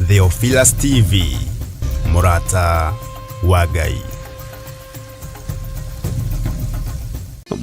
Theophilus TV, mũrata wa Ngai.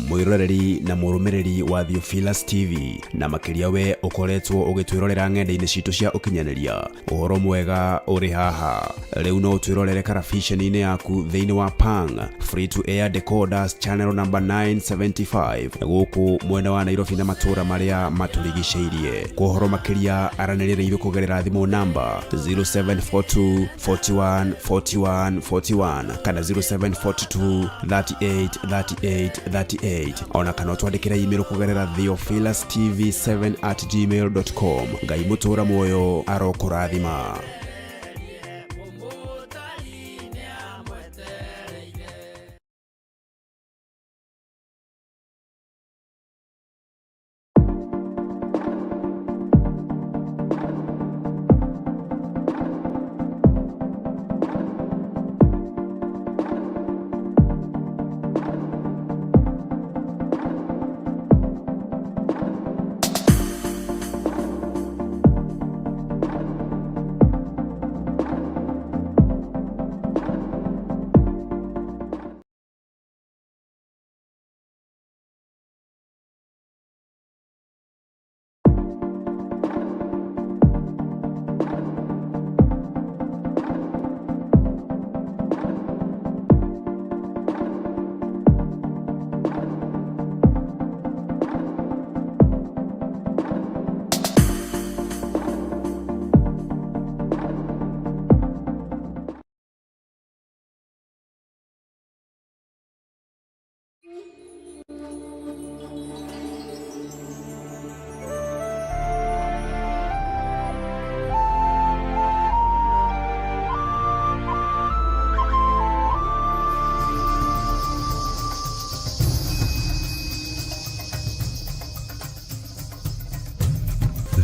Mwĩroreri na mũrũmĩrĩri wa Theophilus TV, na makĩria we ũkoretwo ũgĩtwĩrorera ng'enda-inĩ citũ cia ũkinyanĩria, ũhoro mwega ũrĩ haha. Rĩu no ũtwĩrorere karabiceni-inĩ yaku thĩinĩ wa Pang Free to Air Decoders channel number 975 gũkũ mwena wa Nairobi na matũũra marĩa matũrigicĩirie. Kwa ũhoro makĩria aranĩria na ithuĩ kũgerera thimũ namba 0742 41 41 41 kana 0742 38 38 38, ona kana ũtwandĩkĩre email kũgerera theophilustv7@gmail.com. Ngai mũtũũra muoyo arokũrathima.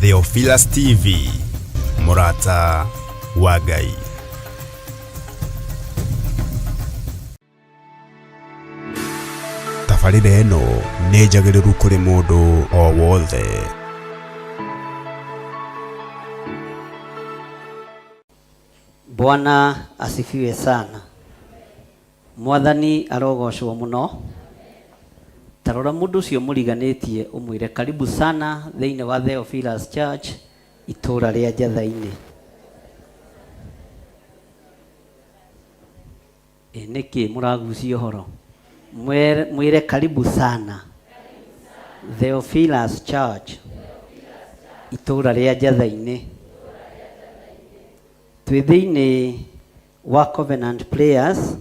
Theophilus TV, mũrata wa Ngai. Tabarĩra ĩno nĩ njagĩrĩru kũrĩ mũndũ o wothe. Bwana asifiwe sana. Mwathani arogocwo mũno. Ta rora mũndũ ũcio mũriganĩtie ũmwĩre karibu sana thĩinĩ wa Theophilus Church, itũũra rĩa Njatha-inĩ. Ĩ nĩkĩ mũragucia ũhoro? Mwĩre karibu sana Theophilus Church, itũũra rĩa Njatha-inĩ. Twĩ thĩinĩ wa Covenant Prayers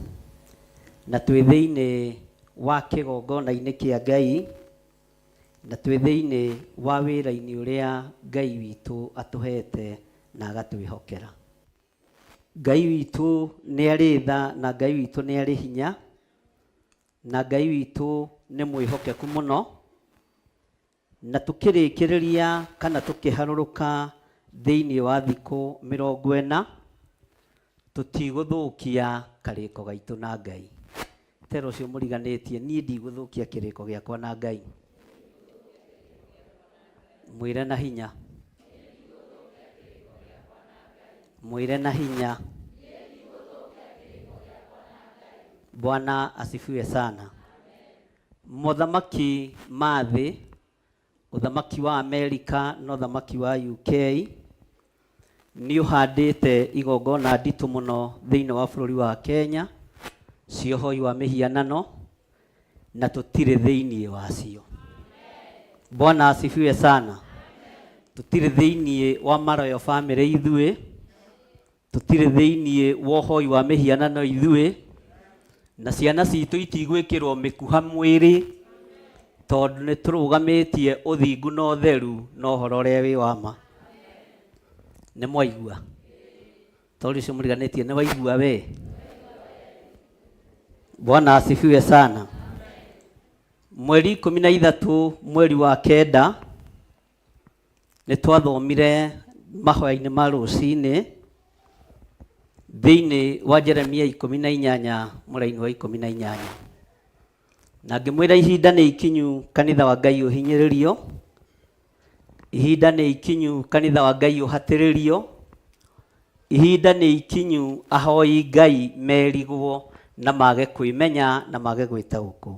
na twĩ thĩinĩ wa kĩgongona-inĩ kĩa Ngai na twĩ thĩinĩ wa wĩra-inĩ ũrĩa Ngai witũ atũhete na agatwĩhokera. Ngai witũ nĩ arĩ tha na Ngai witũ nĩ arĩ hinya na Ngai witũ nĩ mwĩhokeku mũno, na tũkĩrĩkĩrĩria kana tũkĩharũrũka thĩinĩ wa thikũ 40, tũtigũthũkia karĩko gaitũ na Ngai. Tera ũcio mũriganĩtie, niĩ ndigũthũkia kĩrĩko gĩakwa na Ngai. Mwĩre na hinya. Mwĩre na hinya. Bwana asifiwe sana. Mothamaki ma thĩ, ũthamaki wa Amerika na ũthamaki wa UK, nĩ ũhandĩte igongona nditũ mũno thĩinĩ wa bũrũri wa Kenya cia ũhoi wa mĩhianano, na tũtirĩ thĩinĩ wacio. Bwana asifiwe sana. Tũtirĩ thĩinĩ wa maroyo family ithuĩ, tũtirĩ thĩinĩ wa ũhoi wa mĩhianano ithuĩ, na ciana citũ itigwĩkĩrwo mĩkuha mwĩrĩ, tondũ nĩ tũrũgamĩtie ũthingu na ũtheru na ũhoro ũrĩa wĩ wa ma. Nĩ mwaigua? Tondũ ũcio mũriganĩtie nĩ waigua we? Bwana asifiwe sana. Mweri 13 mweri wa 9 nĩ twathomire mahoya-inĩ ma rũcinĩ thĩinĩ wa Jeremia 18 mũraini wa 18, na ngĩmwĩra ihinda nĩ ikinyu kanitha wa Ngai ũhinyĩrĩrio, ihinda nĩ ikinyu kanitha wa Ngai ũhatĩrĩrio. Ihinda nĩ ikinyu ahoi Ngai merigwo na mage kwĩmenya na mage gwĩtaũkwo.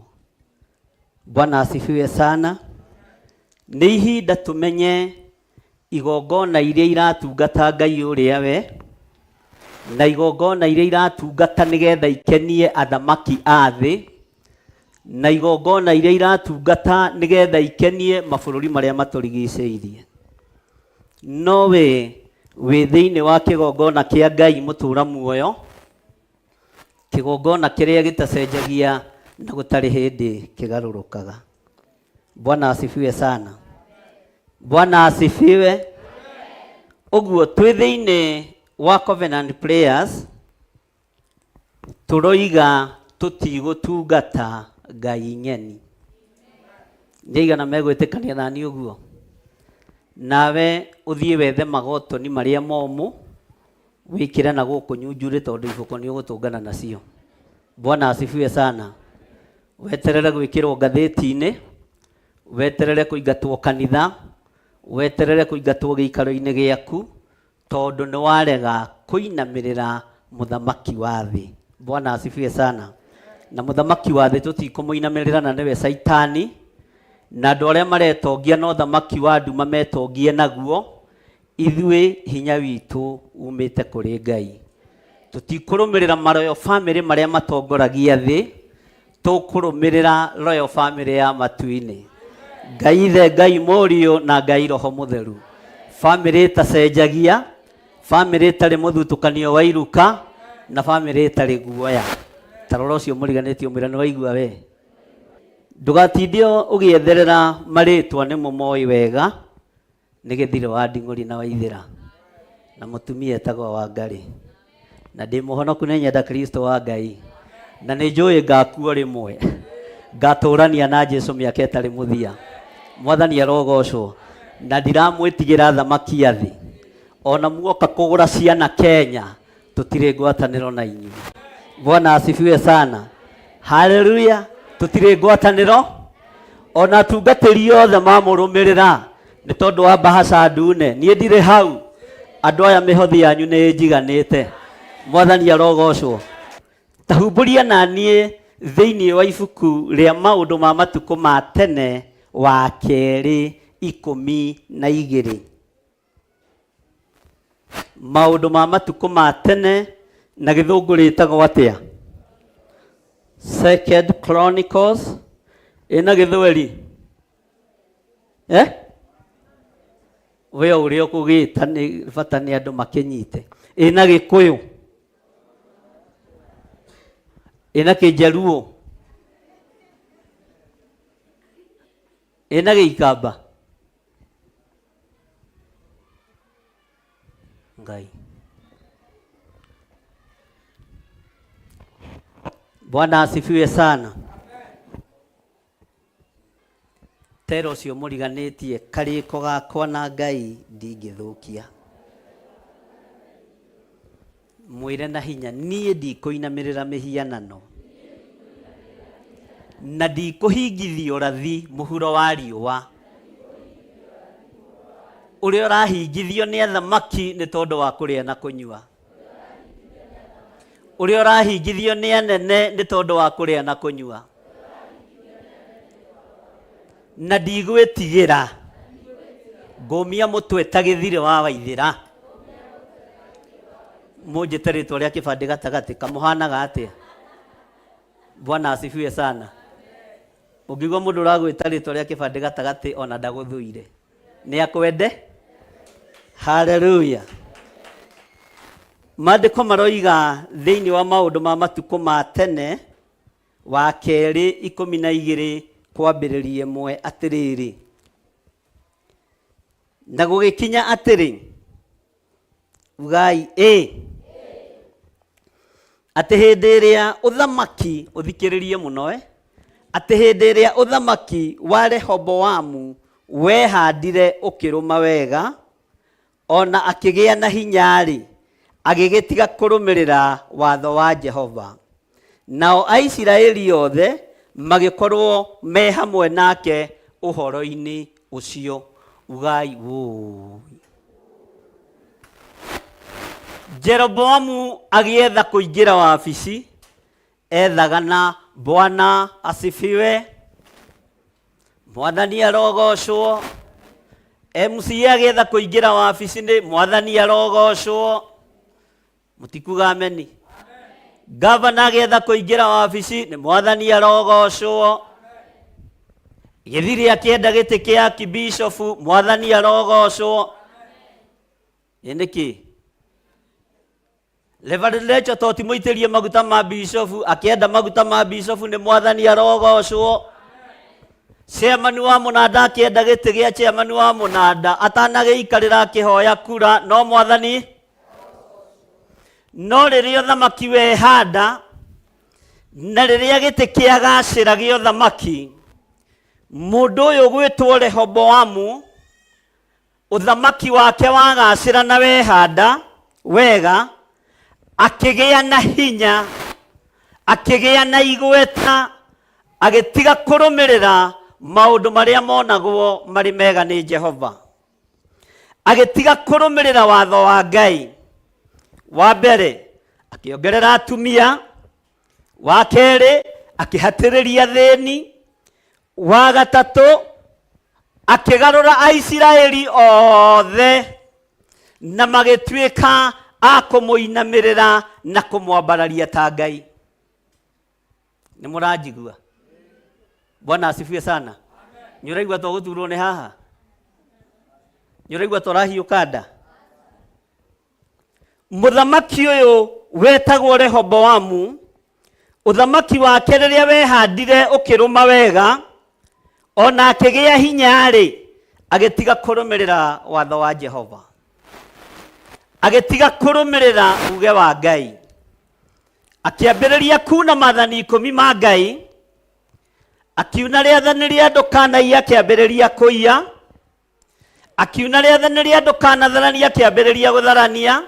Bwana asifiwe sana. Nĩ ihinda tũmenye igongona iria iratungata Ngai ũrĩa we, na igongona iria iratungata nĩgetha ikenie athamaki a thĩ, na igongona iria iratungata nĩgetha ikenie mabũrũri marĩa matũrigicĩirie. No we wĩ thĩinĩ wa kĩgongona kĩa Ngai mũtũra muoyo, kĩgongona kĩrĩa gĩtacenjagia na gũtarĩ hĩndĩ kĩgarũrũkaga. Bwana asifiwe sana. Bwana asifiwe. Ũguo twĩ thĩinĩ wa Covenant Prayers tũroiga tũtigũtungata Ngai ng'eni. Nĩ aigana megwĩtĩkania nani ũguo? Nawe ũthiĩ wethe magotoni marĩa momũ wĩkĩre na gũkũ nyunjurĩ tondũ ibũko nĩ ũgũtũngana nacio. Bwana asifiwe sana. Weterere gwĩkĩrwo ngathĩti-inĩ, weterere kũingatwo kanitha, weterere kũingatwo gĩikaro-inĩ gĩaku, tondũ nĩ warega kũinamĩrĩra mũthamaki wa thĩ. Bwana asifiwe sana. Na mũthamaki wa thĩ tũtikũmũinamĩrĩra na nĩwe Caitani, na andũ arĩa maretongia na ũthamaki wa nduma metongie naguo, ithuĩ hinya witũ umĩte kũrĩ Ngai. Tũtikũrũmĩrĩra maroyal family marĩa matongoragia thĩ, tũkũrũmĩrĩra royal family ya matu-inĩ. Ngai Ithe, Ngai Mũriũ na Ngai Roho Mũtheru. Family ĩtacenjagia, family ĩtarĩ mũthutũkanio wa iruka, na family ĩtarĩ guoya. Ta rora ũcio mũriganĩtie ũmwĩre nĩ waigua we. Ndũgatinde ũgĩetherera marĩtwa nĩmo moĩ wega, nĩ Gĩthirĩ wa Nding'ũri na Waithĩra, na mũtumia etagwo Wangarĩ. Na ndĩ mũhonoku nĩ nyenda Kristo wa Ngai, na nĩ njũĩ ngakuo rĩmwe, ngatũrania na Jesu mĩaka ĩtarĩ mũthia. Mwathani arogocwo. Na ndiramwĩtigĩra thamaki ya thĩ. Ona muoka kũgũra ciana Kenya, tũtirĩ ngwatanĩro na inyuĩ. Bwana asifiwe sana. Haleluya. Tũtirĩ ngwatanĩro. Ona atungatĩri othe mamũrũmĩrĩra nĩ tondũ wa mbahaca ndune, niĩ ndirĩ hau. Andũ aya mĩhothi yanyu nĩ ĩnjiganĩte. Mwathani arogocwo. Ta humbũria na niĩ thĩinĩ wa ibuku rĩa maũndũ ma matukũ ma tene wa kerĩ 12. Maũndũ ma matukũ ma tene na gĩthũngũ rĩtagwo atĩa? Second Chronicles ĩna gĩthweri eh? We ũrĩa ũkũgĩta nĩ bata nĩ andũ makĩnyite. Ĩna gĩkũyũ, ĩna kĩnjaruo, ĩna gĩikamba. Ngai. Bwana asifiwe sana. Tera ũcio mũriganĩtie karĩko gakwa na Ngai ndingĩthũkia. Mwĩre na hinya, niĩ ndikũinamĩrĩra mĩhianano na ndikũhingithia ũrathi mũhuro wa riũa ũrĩa ũrahingithio nĩ athamaki nĩ tondũ wa kũrĩa na kũnyua, ũrĩa ũrahingithio nĩ anene nĩ tondũ wa kũrĩa na kũnyua, na ndigwĩtigĩra ngũmia mũtwe ta gĩthirĩ wa Waithĩra. Mũnjĩte rĩtwa rĩa kĩbandĩ gatagatĩ kamũhanaga atĩa? Bwana asifiwe sana. Ũngĩigua mũndũ ũragwĩta rĩtwa rĩa kĩbandĩ gatagatĩ ona ndagũthũire, nĩ akwende. Haleluya. Maandĩko maroiga thĩinĩ wa maũndũ ma matukũ ma tene wa kerĩ 12 kwambĩrĩria 1 atĩrĩrĩ, na gũgĩkinya atĩrĩ, ugai ĩ, atĩ hĩndĩ ĩrĩa ũthamaki, ũthikĩrĩrie mũno, atĩ hĩndĩ ĩrĩa ũthamaki wa Rehoboamu wehandire ũkĩrũma wega, ona akĩgĩa na hinya-rĩ, agĩgĩtiga kũrũmĩrĩra watho wa Jehova. Nao Aisiraeli othe magĩkorwo me hamwe nake ũhoro-inĩ ũcio. Ugai wũi. Jeroboamu agĩetha kũingĩra wabici ethaga na Bwana asifiwe, Mwathani arogocwo. MCA agĩetha kũingĩra wabici nĩ Mwathani arogocwo. Mũtikuga ameni. Gavana agĩetha kũingĩra wabici nĩ Mwathani arogocwo. Gĩthiri akĩenda gĩtĩ kĩa kibishofu Mwathani arogocwo. Ĩ nĩkĩ? Reverend Rachel to ti mũitĩrie maguta ma bishofu, akĩenda maguta ma bishofu nĩ Mwathani arogocwo. Chairman wa mũnanda akĩenda gĩtĩ gĩa chairman wa mũnanda atanagĩikarĩra akĩhoya kura no Mwathani. No rĩrĩa ũthamaki wehanda na rĩrĩa gĩtĩ kĩagacĩra gĩa ũthamaki, mũndũ ũyũ gwĩtwo Rehoboamu ũthamaki wake wagacĩra na wehanda wega, akĩgĩa na hinya, akĩgĩa na igweta, agĩtiga kũrũmĩrĩra maũndũ marĩa monagwo marĩ mega nĩ Jehova, agĩtiga kũrũmĩrĩra watho wa Ngai. Wa mbere akĩongerera atumia, wa kerĩ akĩhatĩrĩria thĩni, wa gatatũ akĩgarũra Aisiraeli othe na magĩtuĩka a kũmũinamĩrĩra na kũmwambararia ta Ngai. Nĩ mũranjigua? Bwana asifiwe sana. Nĩ ũraigua to gũturwo nĩ haha? Nĩ ũraigua ta ũrahiũka nda? Mũthamaki ũyũ wetagwo Rehoboamu, ũthamaki wake rĩrĩa wehandire ũkĩrũma wega, ona akĩgĩa hinya-rĩ, agĩtiga kũrũmĩrĩra watho wa Jehova, agĩtiga kũrũmĩrĩra uge wa Ngai, akĩambĩrĩria kuna maathani ikũmi ma Ngai, akiuna rĩathani rĩa ndũkanaiye, akĩambĩrĩria kũiya, akiuna rĩathani rĩa ndũkanatharania, akĩambĩrĩria gũtharania,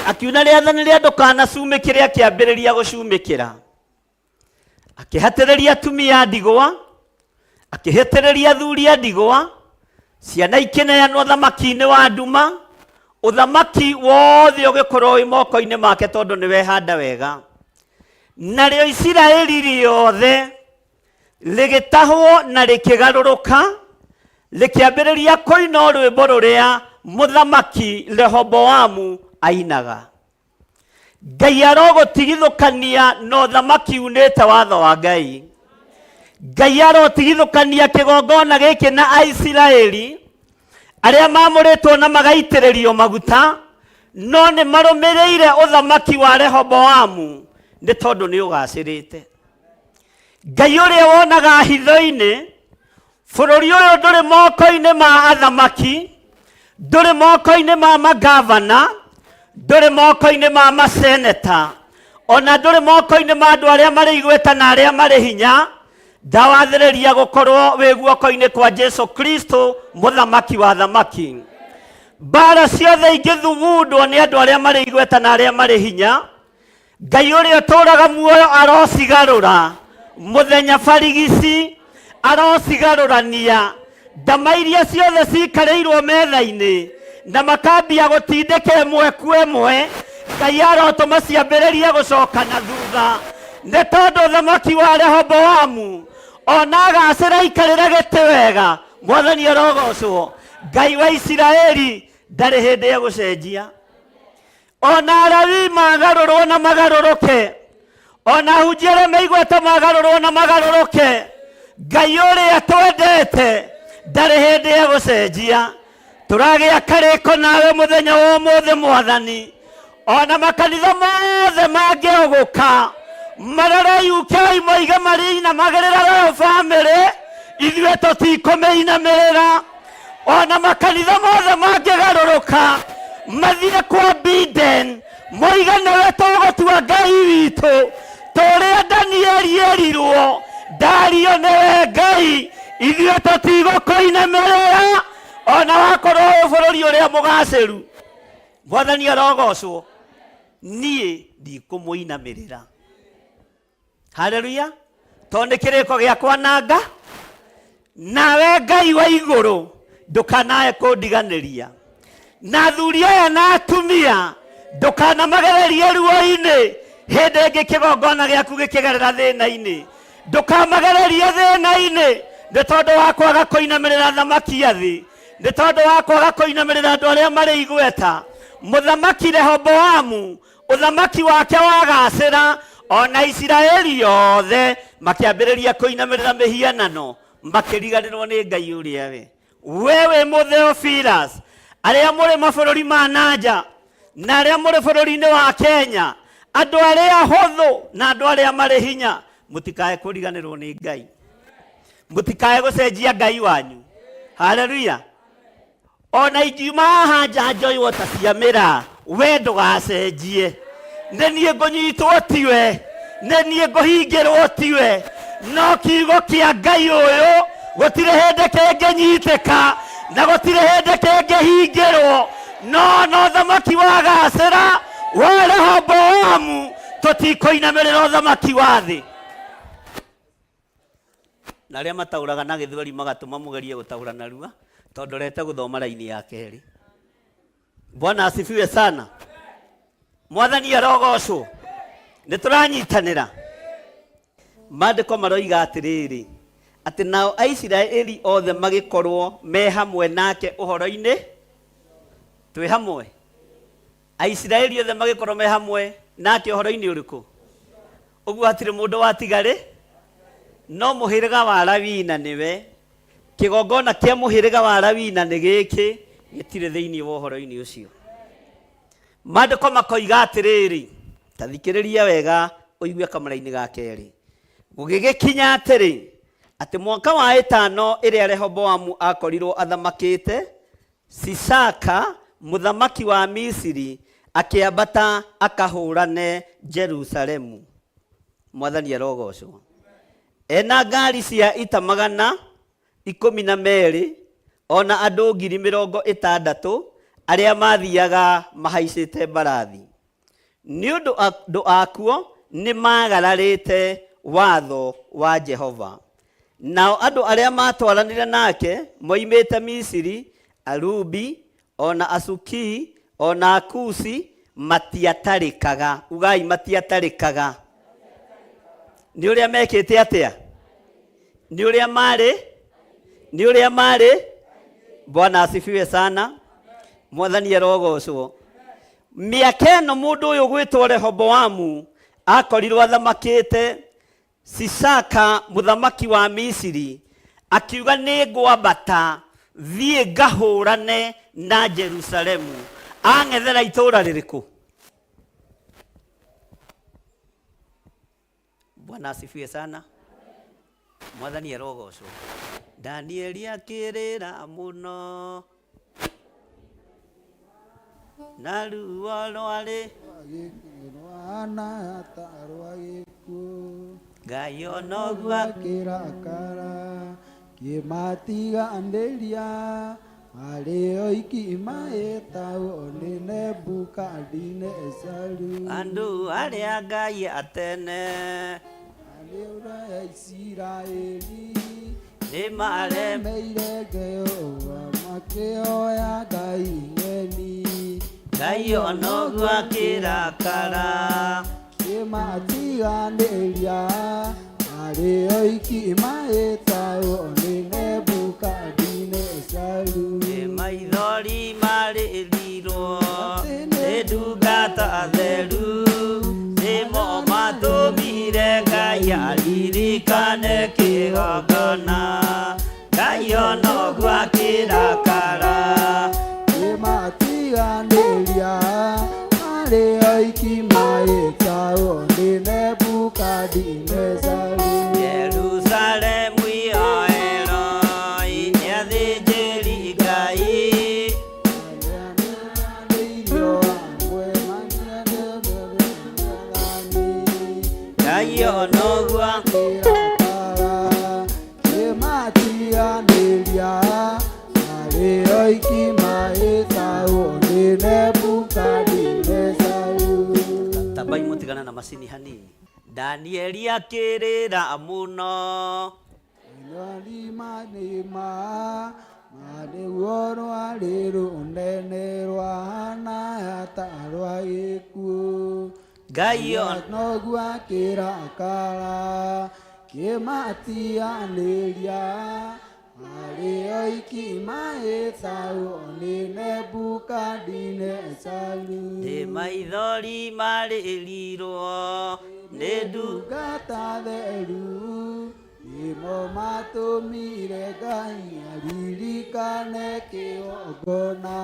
akiuna rĩathani rĩa ndũkanacumĩkĩre, akĩambĩrĩria gũcumĩkĩra, akĩhatĩrĩria atumia a ndigwa, akĩhatĩrĩria athuri a ndigwa, ciana ikĩneanwo ũthamaki-inĩ wa nduma, ũthamaki wothe ũgĩkorwo wĩ moko-inĩ make tondũ nĩ wehanda wega. Narĩo Isiraeli rĩothe rĩgĩtahwo na rĩkĩgarũrũka, rĩkĩambĩrĩria kũina rwĩmbo rũrĩa mũthamaki Rehoboamu ainaga. Ngai arogũtigithũkania na ũthamaki unĩte watho wa Ngai. Ngai arotigithũkania kĩgongona gĩkĩ na Aisiraeli arĩa mamũrĩtwo na magaitĩrĩrio maguta, no nĩ marũmĩrĩire ũthamaki wa Rehoboamu nĩ tondũ nĩ ũgacĩrĩte. Ngai ũrĩa wonaga hitho-inĩ, bũrũri ũyũ ndũrĩ moko-inĩ ma athamaki, ndũrĩ moko-inĩ ma magavana, ndũrĩ moko-inĩ ma maseneta, ona ndũrĩ moko-inĩ ma andũ arĩa marĩ igweta na arĩa marĩ hinya. Ndawathĩrĩria gũkorwo wĩ guoko-inĩ kwa Jesu Kristo, mũthamaki wa thamaki. Mbara ciothe ingĩthugundwo nĩ andũ arĩa marĩ igweta na arĩa marĩ hinya, Ngai ũrĩa ũtũũraga muoyo arocigarũra mũthenya barigici, arocigarũrania ndama iria ciothe cikarĩirwo metha-inĩ na makambia gũtindĩka ĩmwe kwa ĩmwe. Ngai arotũma ciambĩrĩrie gũcoka na thutha, nĩ tondũ ũthamaki wa Rehoboamu ona agacĩra aikarĩre gĩtĩ wega. Mwathani arogocwo. Ngai wa Isiraeli ndarĩ hĩndĩ egũcenjia. Ona Alawii magarũrwo na magarũrũke, ona ahunjia arĩa meigwete magarũrwo na magarũrũke, Ngai ũrĩa twendete ndarĩ hĩndĩ egũcenjia. Tũragĩa karĩko nawe mũthenya wa ũmũthĩ Mwathani, ona makanitha mothe mangĩũgũka marore UK moige marĩinamagĩrĩra Royal Family, ithuĩ tũtikũmĩinamĩrĩra. Ona makanitha mothe mangĩgarũrũka mathiĩ kwa Biden moige nĩwe tũgũtua Ngai witũ, tũrĩa Danieli erirwo Dario nĩwe Ngai, ithuĩ tũtigũkũinamĩrĩra ona wakorwo wĩ bũrũri ũrĩa mũgacĩru. Mwathani arogocwo. Niĩ ndikũmũinamĩrĩra. Haleluya. Tondũ nĩ kĩrĩko gĩa kwananga. Nawe Ngai wa igũrũ ndũkanae kũndiganĩria. Na athuri aya na atumia ndũkanamagererie ruo-inĩ hĩndĩ ĩngĩ kĩgongona gĩaku gĩkĩgerera thĩna-inĩ. Ndũkamagererie thĩna-inĩ nĩ tondũ wa kwaga kũinamĩrĩra thamaki ya thĩ, nĩ tondũ wa kwaga kũinamĩrĩra andũ arĩa marĩ igweta. Mũthamaki Rehoboamu ũthamaki wake wagacĩra, ona Isiraeli yothe makĩambĩrĩria kũinamĩrĩra mĩhianano, makĩriganĩrwo nĩ Ngai ũrĩa we. Wewe Mũtheophilus, arĩa mũrĩ mabũrũri ma nanja na arĩa mũrĩ bũrũri-inĩ wa Kenya, andũ arĩa hũthũ na andũ arĩa marĩ hinya, mũtikae kũriganĩrwo nĩ Ngai, mũtikae gũcenjia Ngai wanyu. Haleluya. Ona ingiuma haha nja njoywo ta cia mĩraa, we ndũgacenjie. Nĩ niĩ ngũnyitwo tiwe, nĩ niĩ ngũhingĩrwo tiwe, no kiugo kĩa Ngai ũyũ gũtirĩ hĩndĩ kĩngĩnyitĩka na gũtirĩ hĩndĩ kĩngĩhingĩrwo. No no thamaki wagacĩra wa Rehoboamu, tũtikũinamĩrĩra ũthamaki wa thĩ. Na arĩa mataũraga na gĩthweri magatũma mũgerie gũtaũra narua, tondũ rete gũthoma raini ya kerĩ. Bwana asifiwe sana. Mwathani arogocwo. Nĩ tũranyitanĩra. Maandĩko maroiga atĩrĩrĩ, atĩ nao Aisiraeli othe magĩkorwo me hamwe nake ũhoro-inĩ. Twĩ hamwe. Aisiraeli othe magĩkorwo me hamwe nake ũhoro-inĩ ũrĩkũ? Ũguo hatirĩ mũndũ watigarĩ, no mũhĩrĩga wa Lawi na nĩwe kĩgongona kĩa mũhĩrĩga wa Lawi na nĩ gĩkĩ gĩtirĩ thĩinĩ wa ũhoro-inĩ ũcio. Maandĩko makoiga atĩrĩrĩ, ta thikĩrĩria wega ũigue kamũra-inĩ ga kerĩ. Gũgĩgĩkinya atĩrĩ, atĩ mwaka wa ĩtano ĩrĩa Rehoboamu akorirwo athamakĩte, Sisaka mũthamaki wa Misiri akĩambata akahũrane Jerusalemu. Mwathani arogocwo. Ena ngari cia ita 112 ona andũ 60,000 arĩa mathiaga mahaicĩte mbarathi. Nĩ ũndũ andũ akuo nĩ maagararĩte watho wa Jehova. Nao andũ arĩa maatwaranire nake moimĩte Misiri, Alubi, ona Asuki, ona Akusi, matiatarĩkaga. Ugai matiatarĩkaga. Nĩ ũrĩa mekĩte atĩa? Nĩ ũrĩa marĩ? Nĩ ũrĩa marĩ? Bwana asifiwe sana. Mwathani arogocwo. Mĩaka ĩno mũndũ ũyũ gwĩtwo Rehoboamu akorirwo athamakĩte, Sisaka mũthamaki wa Misiri akiuga nĩ ngwambata thiĩ ngahũrane na Jerusalemu. Ang'ethera itũũra rĩrĩkũ? Bwana asifiwe sana. Mwathani arogocwo. Danieli akĩrĩra mũno na ruo rwarĩ Rwana ta rwa gĩkuũ. Ngai onoguo akĩrakara kĩmatiganĩria marĩ oiki maĩtagwo nĩ Nebukadinezaru. Andũ arĩa Ngai atene Arĩ ya Isiraeli nĩ mare meire Jehova makĩhoya Ngai ng'eni. Ngai onoguo akĩrakara Kĩmatiganĩria marĩ oiki maĩtagwo nĩ Nebukadinezaru. Nĩ maithori marĩrirwo nĩ ndungata theru, nĩmo matũmire Ngai aririkane kĩgongona. Ngai onoguo akĩrakara Kĩmatiganĩria marĩ oiki maĩtagwo nĩ Nebukadinezaru. Jerusalemu yoerwo nĩ athĩnjĩri Ngai. Ngai onoguo Kĩmatiganĩria marĩ oiki maĩtagwo nĩ Nebukadinezaru. Tambai mũtigana na macini hanini. Danieli akĩrĩra mũno Marima nĩma marĩguo rwarĩ rũnene rwa Ngai ona Noguo akĩrakara kĩmatianĩria marĩ oiki mahĩtagwo nĩ Nebukadinezaru. Ndĩ maithori marĩrirwo nĩ ndu Ndungata theru nĩmo matũmire Ngai aririkane kĩgongona.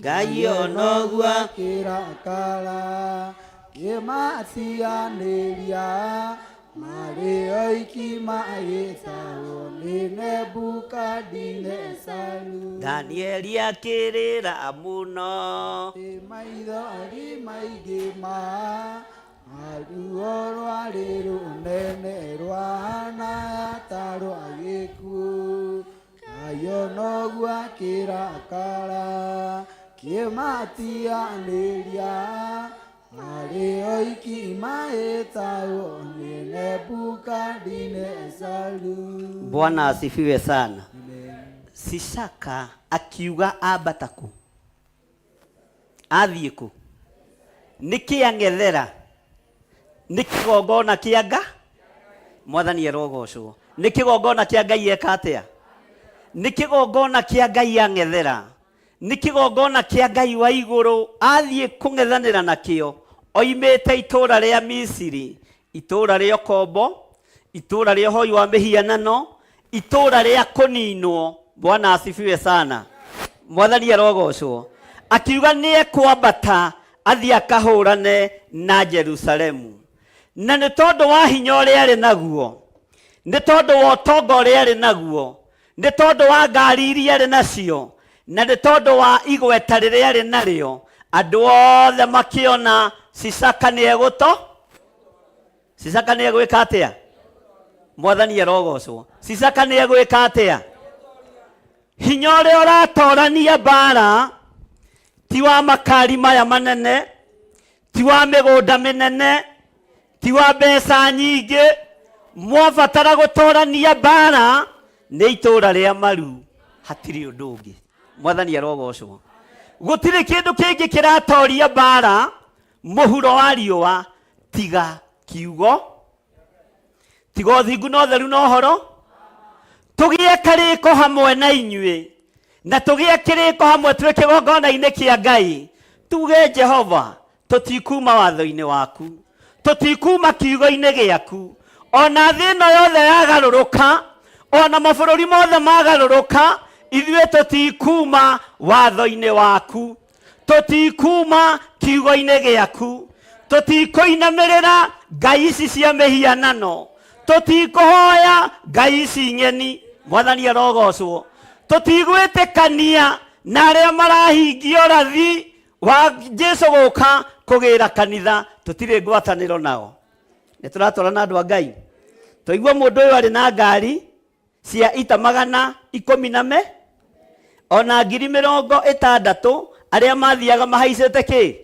Ngai onoguo akĩrakara kĩmatianĩria marĩ oiki magĩtagwo nĩ Nebukadinezaru. Danieli akĩrĩra mũno. Ĩ maithori maingĩ ma ruo rwarĩ rũnene rwahana ta rwa gĩkuũ. Ngai onoguo akĩrakara kĩmatianĩria marĩ oiki mahĩtagwo nĩ Nebukadinezaru. Bwana asifiwe sana. Sisaka akiuga ambata kũ? Athiĩ kũ? Nĩkĩ ang'ethera? Nĩ kĩgongona kĩa nga? Mwathani arogocwo. Nĩ kĩgongona kĩa Ngai eka atĩa? Nĩ kĩgongona kĩa Ngai ang'ethera. Nĩ kĩgongona kĩa Ngai wa igũrũ athiĩ kũng'ethanĩra nakĩo oimĩte itũũra rĩa Misiri, itũũra rĩa ũkombo, itũũra rĩa ũhoi wa mĩhianano, itũũra rĩa kũninwo. Bwana asifiwe sana. Mwathani arogocwo. Akiuga nĩ ekwambata athiĩ akahũrane na Jerusalemu. Na nĩ tondũ wa hinya ũrĩa arĩ naguo, nĩ tondũ wa ũtonga ũrĩa arĩ naguo, nĩ tondũ wa ngari iria arĩ nacio, na nĩ tondũ wa igweta rĩrĩa arĩ narĩo, andũ othe makĩona Sisaka nĩ egũto. Sisaka nĩ egwĩka atĩa? Mwathani arogocwo. Sisaka nĩ egwĩka atĩa? Hinya ũrĩa ũratorania mbara ti wa makari maya manene, ti wa mĩgũnda mĩnene, ti wa mbeca nyingĩ. Mwabatara gũtorania mbara nĩ itũũra rĩa maru, hatirĩ ũndũ ũngĩ. Mwathani arogocwo. Gũtirĩ kĩndũ kĩngĩ kĩratoria mbara mũhuro wa riũa tiga kiugo, tiga ũthingu na ũtheru na ũhoro. Tũgĩe karĩko hamwe na inyuĩ, na tũgĩe kĩrĩko hamwe twĩ kĩgongona-inĩ kĩa Ngai, tuge Jehova, tũtikuma watho-inĩ waku, tũtikuma kiugo-inĩ gĩaku. Ona thĩ ĩno yothe yagarũrũka, ona mabũrũri mothe magarũrũka, ithuĩ tũtikuma watho-inĩ waku, tũtikuma kiugo-inĩ gĩaku, tũtikũinamĩrĩra ngai ici cia mĩhianano, tũtikũhoya ngai ici ng'eni. Mwathani arogocwo. Tũtigwĩtĩkania na arĩa marahingia ũrathi wa Jesu gũka kũgĩra kanitha, tũtirĩ ngwatanĩro nao. Nĩ tũratwarana andũ a Ngai. Twaigua mũndũ ũyũ arĩ na ngari cia ita magana ikũmi na me ona ngiri mĩrongo ĩtandatũ arĩa mathiaga mahaicĩte kĩ?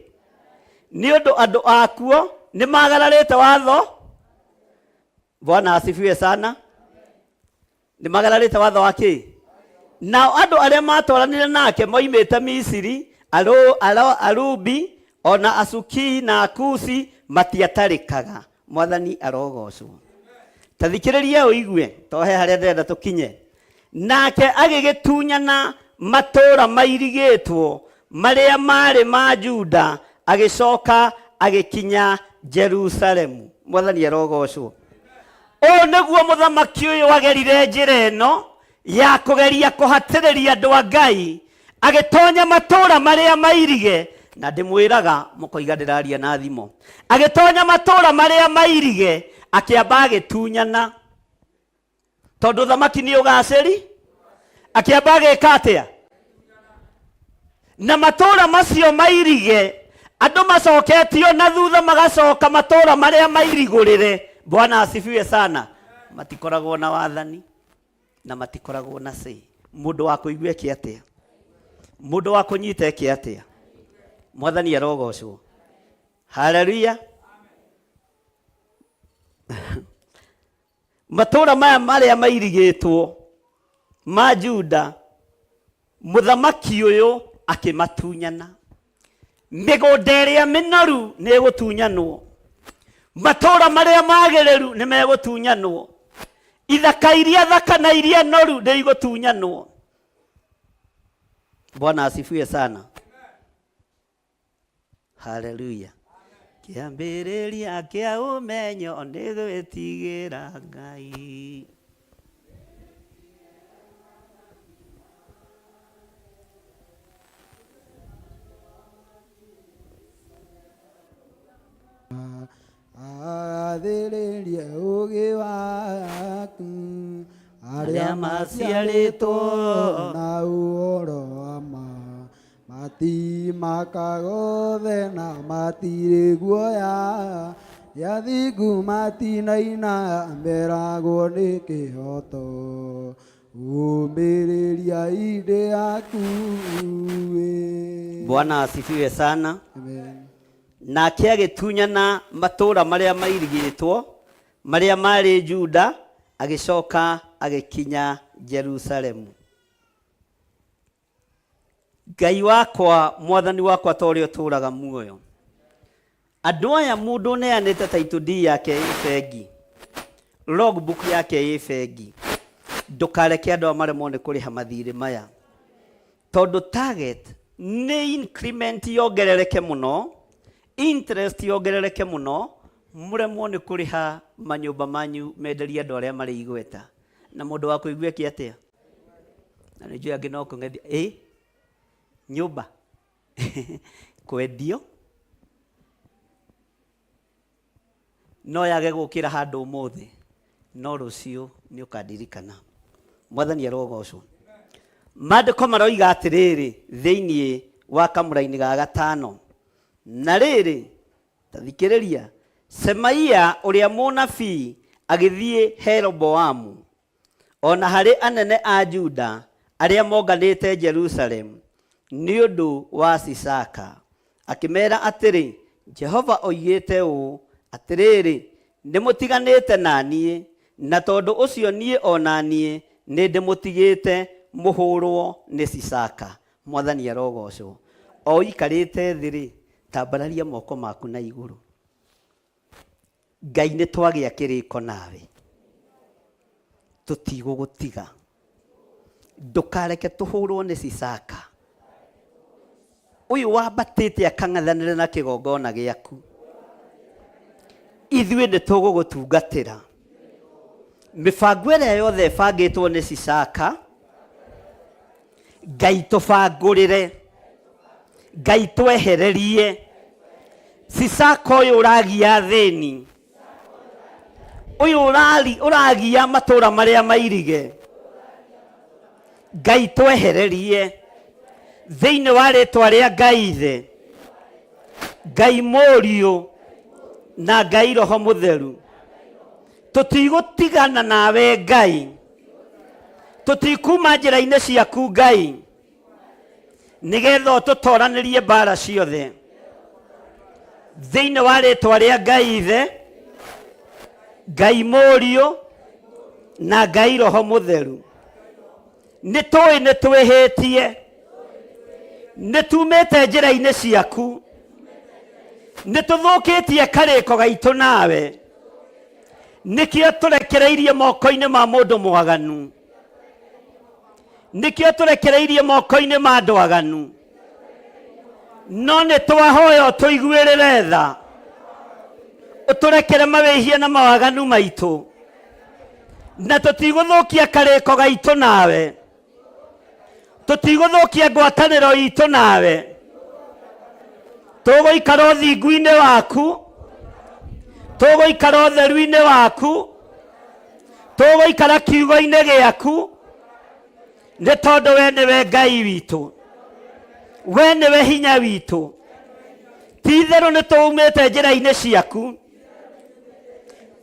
Nĩ ũndũ andũ akuo nĩ magararĩte watho. Bwana asifiwe sana. Nĩ magararĩte watho wa kĩ? Nao andũ arĩa matwaranire nake moimĩte Misiri, Arubi, ona Asukii na Akusi matiatarĩkaga. Mwathani arogocwo. Ta thikĩrĩria ũigue, tohe harĩa ndĩrenda tũkinye. Nake agĩgĩtunyana matũũra mairigĩtwo marĩa marĩ ma Juda, agĩcoka agĩkinya Jerusalemu. Mwathani arogocwo. Ũũ nĩguo mũthamaki ũyũ agerire njĩra ĩno ya kũgeria kũhatĩrĩria andũ a Ngai, agĩtonya matũũra marĩa mairige, na ndĩmwĩraga mũkoiga ndĩraria na thimo. Agĩtonya matũũra marĩa mairige, akĩamba agĩtunyana, tondũ thamaki nĩ ũgacĩri. Akĩamba agĩka atĩa? Na matũũra macio mairige, andũ macoketio na thutha magacoka matũũra marĩa mairigũrĩre. Bwana asifiwe sana. Matikoragwo na wathani na matikoragwo na say. Mũndũ wa kũigua eke atĩa? Mũndũ wa kũnyita eke atĩa? Mwathani arogocwo. Haleluya. Matũũra maya marĩa mairigĩtwo ma Juda, mũthamaki ũyũ akĩmatunyana. Mĩgũnda ĩrĩa mĩnoru nĩ ĩgũtunyanwo, matũũra marĩa magĩrĩru nĩ megũtunyanwo, ithaka iria thaka na iria noru nĩ igũtunyanwo. Bwana asifiwe sana. Haleluya. Kĩambĩrĩria kĩa ũmenyo nĩ gwĩtigĩra Ngai. Agathĩrĩrie ũũgĩ waku. Arĩa maciarĩtwo na ũhoro wa ma matimakaga othe na matirĩ guoya nĩ athingu matinaina meragwo nĩ kĩhoto ũmĩrĩria indĩ yaku ĩ. Bwana asifiwe sana. Amen. Nake agĩtunyana matũũra marĩa mairigĩtwo marĩa maarĩ Juda, agĩcoka agĩkinya Jerusalemu. Ngai wakwa, mwathani wakwa, ta ũrĩa ũtũũraga muoyo, andũ aya mũndũ ũneanĩte title deed yake ĩ bengi, logbook yake ĩ bengi, ndũkareke andũ aya maremwo nĩ kũrĩha mathirĩ maya, tondũ target nĩ increment yongerereke mũno, interest yongerereke mũno, mũremwo nĩ kũrĩha manyũmba manyu menderie andũ arĩa marĩ igweta. Na mũndũ wa kũigua eke atĩa? Na nĩ njũĩ angĩ no kũng'ethia, ĩ nyũmba kwendio no yage gũkĩra handũ ũmũthĩ, no rũciũ nĩ ũkandirikana. Mwathani arogocwo. Maandĩko maroiga atĩrĩrĩ thĩinĩ wa kamũraini ga gatano, na rĩrĩ, ta thikĩrĩria, Semaia ũrĩa mũnabii agĩthiĩ he Roboamu, o na harĩ anene a Juda arĩa monganĩte Jerusalemu nĩ ũndũ wa Sisaka, akĩmeera atĩrĩ, Jehova oigĩte ũũ, 'Atĩrĩrĩ, nĩmũtiganĩte na niĩ, na tondũ ũcio niĩ o na niĩ nĩndĩmũtigĩte mũhũũrũo nĩ Sisaka. Mwathani arogoocwo. O ũikarĩte thĩ-rĩ, tambararia moko maku na igũrũ. Ngai nĩ twagĩa kĩrĩko nawe, tũtigũgũtiga. Ndũkareke tũhũrwo nĩ Sisaka ũyũ wambatĩte akang'ethanĩre na kĩgongona gĩaku. Ithuĩ nĩ tũgũgũtungatĩra. Mĩbango ĩrĩa yothe ĩbangĩtwo nĩ Sisaka, Ngai tũbangũrĩre, Ngai twehererie Sisaka ũyũ ũragia athĩni, ũyũ ũragia matũra marĩa mairige. Ngai twehererie thĩinĩ wa rĩtwa rĩa Ngai Ithe, Ngai Mũriũ na Ngai Roho Mũtheru. Tũtigũtigana nawe Ngai, tũtikuma njĩra-inĩ ciaku Ngai, nĩgetha ũtũtoranĩrie mbara ciothe thĩinĩ wa rĩtwa rĩa Ngai Ithe, Ngai Mũriũ na Ngai Roho Mũtheru. Nĩ tũĩ nĩ twĩhĩtie, nĩ tumĩte njĩra-inĩ ciaku, nĩ tũthũkĩtie karĩko gaitũ nawe, nĩkĩo tũrekereirie moko-inĩ ma mũndũ mwaganu, nĩkĩo tũrekereirie moko-inĩ ma andũ aganu, no nĩ twahoya ũtũiguĩrĩre tha, ũtũrekere mawĩhia na mawaganu maitũ, na tũtigũthũkia karĩko gaitũ nawe, tũtigũthũkia ngwatanĩro itũ nawe, tũgũikara ũthingu-inĩ waku, tũgũikara ũtheru-inĩ waku, tũgũikara kiugo-inĩ gĩaku, nĩ tondũ we nĩwe Ngai witũ, we nĩwe hinya witũ. Ti itherũ nĩ tũumĩte njĩra-inĩ ciaku,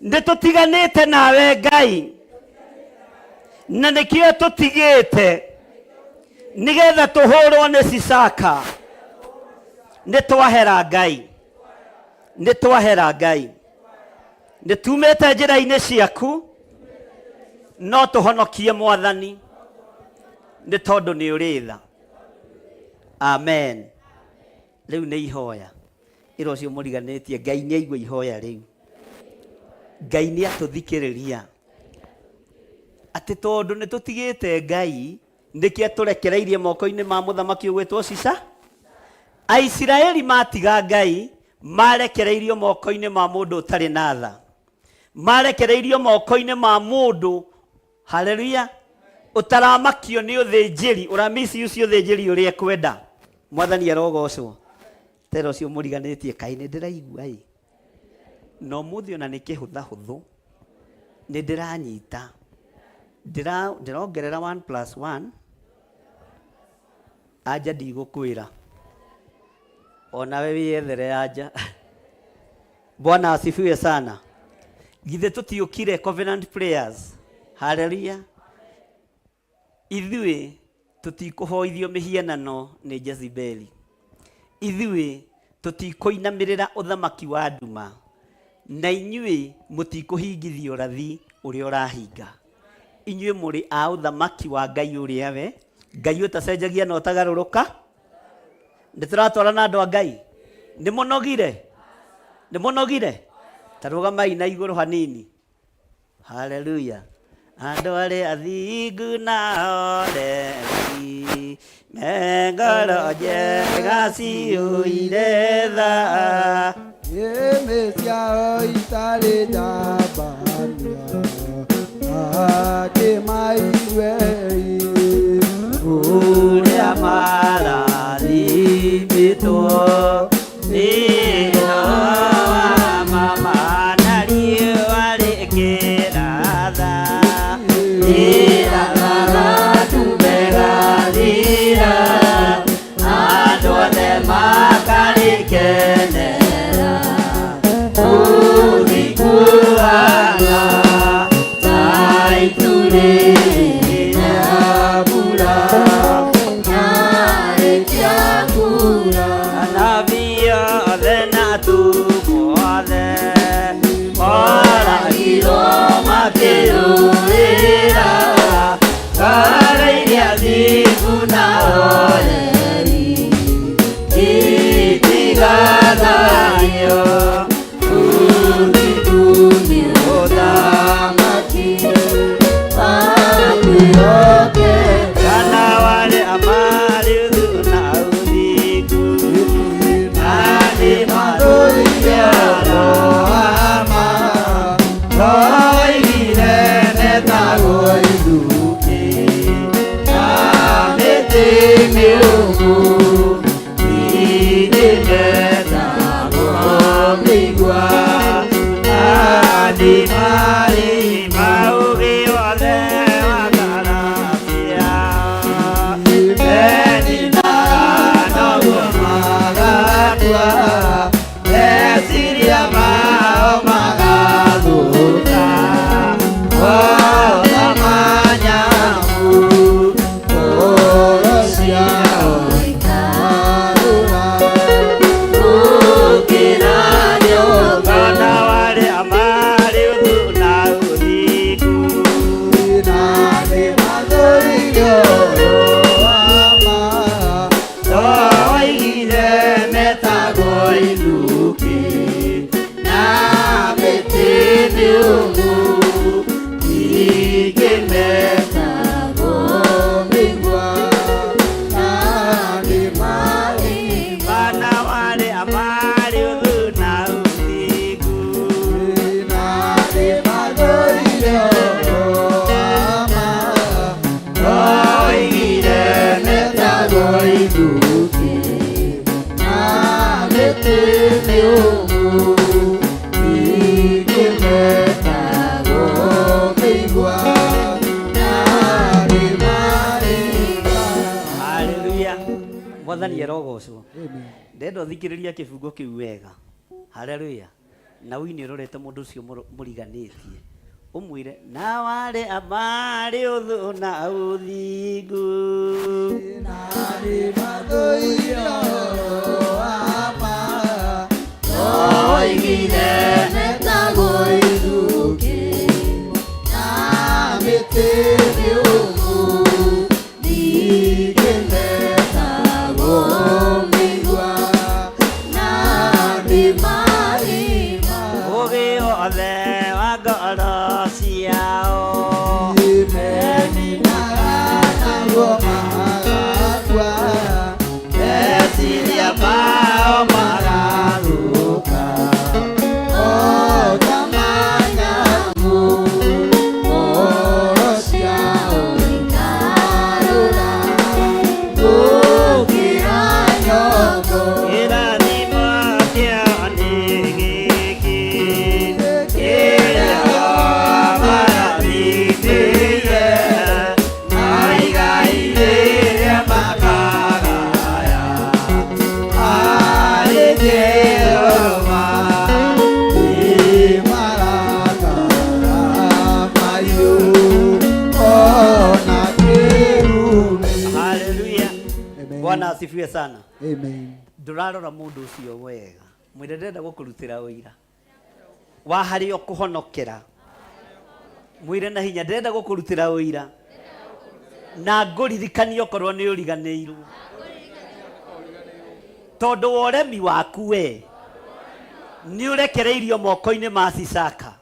nĩ tũtiganĩte nawe Ngai, na nĩkĩo tũtigĩte nĩgetha tũhũrwo nĩ Sisaka. Nĩ twahera Ngai, nĩ twahera Ngai, nĩ tumĩte njĩra-inĩ ciaku, no tũhonokie Mwathani, nĩ tondũ nĩ ũrĩ tha. Amen. Rĩu nĩ ihoya. Ĩra ũcio mũriganĩtie Ngai nĩ aigua ihoya rĩu. Ngai nĩ atũthikĩrĩria. Atĩ tondũ nĩ tũtigĩte Ngai, nĩkĩo atũrekereirie moko-inĩ ma mũthamaki ũgwĩtwo Sisa. Aisiraeli matiga Ngai, marekereirio moko-inĩ ma mũndũ ũtarĩ na tha. Marekereirio moko-inĩ ma mũndũ, haleluya, ũtaramakio nĩ ũthĩnjĩri, ũramisi ũcio ũthĩnjĩri ũrĩa ekwenda. Mwathani arogocwo. Tera ũcio mũriganĩtie, kaĩ nĩ ndĩraigua ĩ. Na ũmũthĩ ona nĩ kĩhũthahũthũ, nĩ ndĩranyita. Ndĩrongerera 1 plus 1, anja ndigũkwĩra. Onawe wĩyethere anja. Bwana asifiwe sana. Githĩ tũtiũkire Covenant Prayers? Haleluya. Ithuĩ tũtikũhoithio mĩhianano nĩ Jezebeli. Ithuĩ tũtikũinamĩrĩra ũthamaki wa nduma. Na inyuĩ mũtikũhingithio ũrathi ũrĩa ũrahinga. Inyuĩ mũrĩ a ũthamaki wa Ngai ũrĩa we, Ngai ũtacenjagia na ũtagarũrũka. Nĩ tũratwarana andũ a Ngai? Nĩ mũnogire? Nĩ mũnogire? Ta rũgamai na igũrũ hanini. Haleluya. Andũ arĩa athingu na oreri, me ngoro njega ciyũire tha. Ĩmĩ ciao itarĩ njambania, akĩmaigue Ũrĩa marathimĩtwo nĩ Roho mama na riũa rĩkĩratha. Rĩratha tumbegathira, andũ othe makarĩkenera. Ũthikuaga ta itu rĩrĩ mbura. Anabii othe na atũmwo othe moragirwo makĩrũĩra ngoro iria thingu na oreri itigathario ũthamaki kana warĩa marĩ ũthũ na ũthingu na nĩ mathũire Roho oigire metagwo ithukĩ na mĩtĩ mĩũmũ ningĩ metagwo mĩigua na nĩ marĩ maũgĩ wothe wa ngara ciao meninaga noguo magakua meciria mao magathũka ota manyamũ ngoro ciao gũkĩra nyoka na warĩa marĩ ũthũ na ũthingu. Oigire metagwo ithukĩ na mĩtĩ mĩũmũ ningĩ metagwo mĩigua na nĩ marĩ bana warĩa marĩ ũthũ na ũthingu. Oigire metagwo ithukĩ na mĩtĩ mĩũmũ ningĩ metagwo mĩigua na nĩ marĩ. Haleluya. Mwathani arogocwo. Ndenda ũthikĩrĩria kĩbungo kĩu wega. Haleluya. Na ũine ũrorete mũndũ ũcio mũriganĩtie. Ũmwĩre na warĩa marĩ ũthũ na ũthingu. Oigire metagwo ithukĩ na mĩtĩ mĩũmũ ningĩ metagwo mĩigua Meciria mao marathũka O ta manyamũ, ngoro ciao ikarũra gũkĩra nyongo. Kĩrathimo kĩao nĩ gĩkĩ kĩrĩa marathimĩire na igai rĩrĩa makagaya arĩ Jehova. Nĩ marakara mahiũ, ona kĩrumi. Haleluya. Amen. Bwana asifiwe sana. Amen. Ndũrarora mũndũ ũcio wega, mwĩre ndĩrenda gũkũrutĩra ũira wa harĩa ũkũhonokera. Mwĩre na hinya, ndĩrenda gũkũrutĩra ũira na ngũririkanie okorwo nĩ ũriganĩirwo, tondũ wa ũremi waku we nĩ ũrekereirio moko-inĩ ma Sisaka,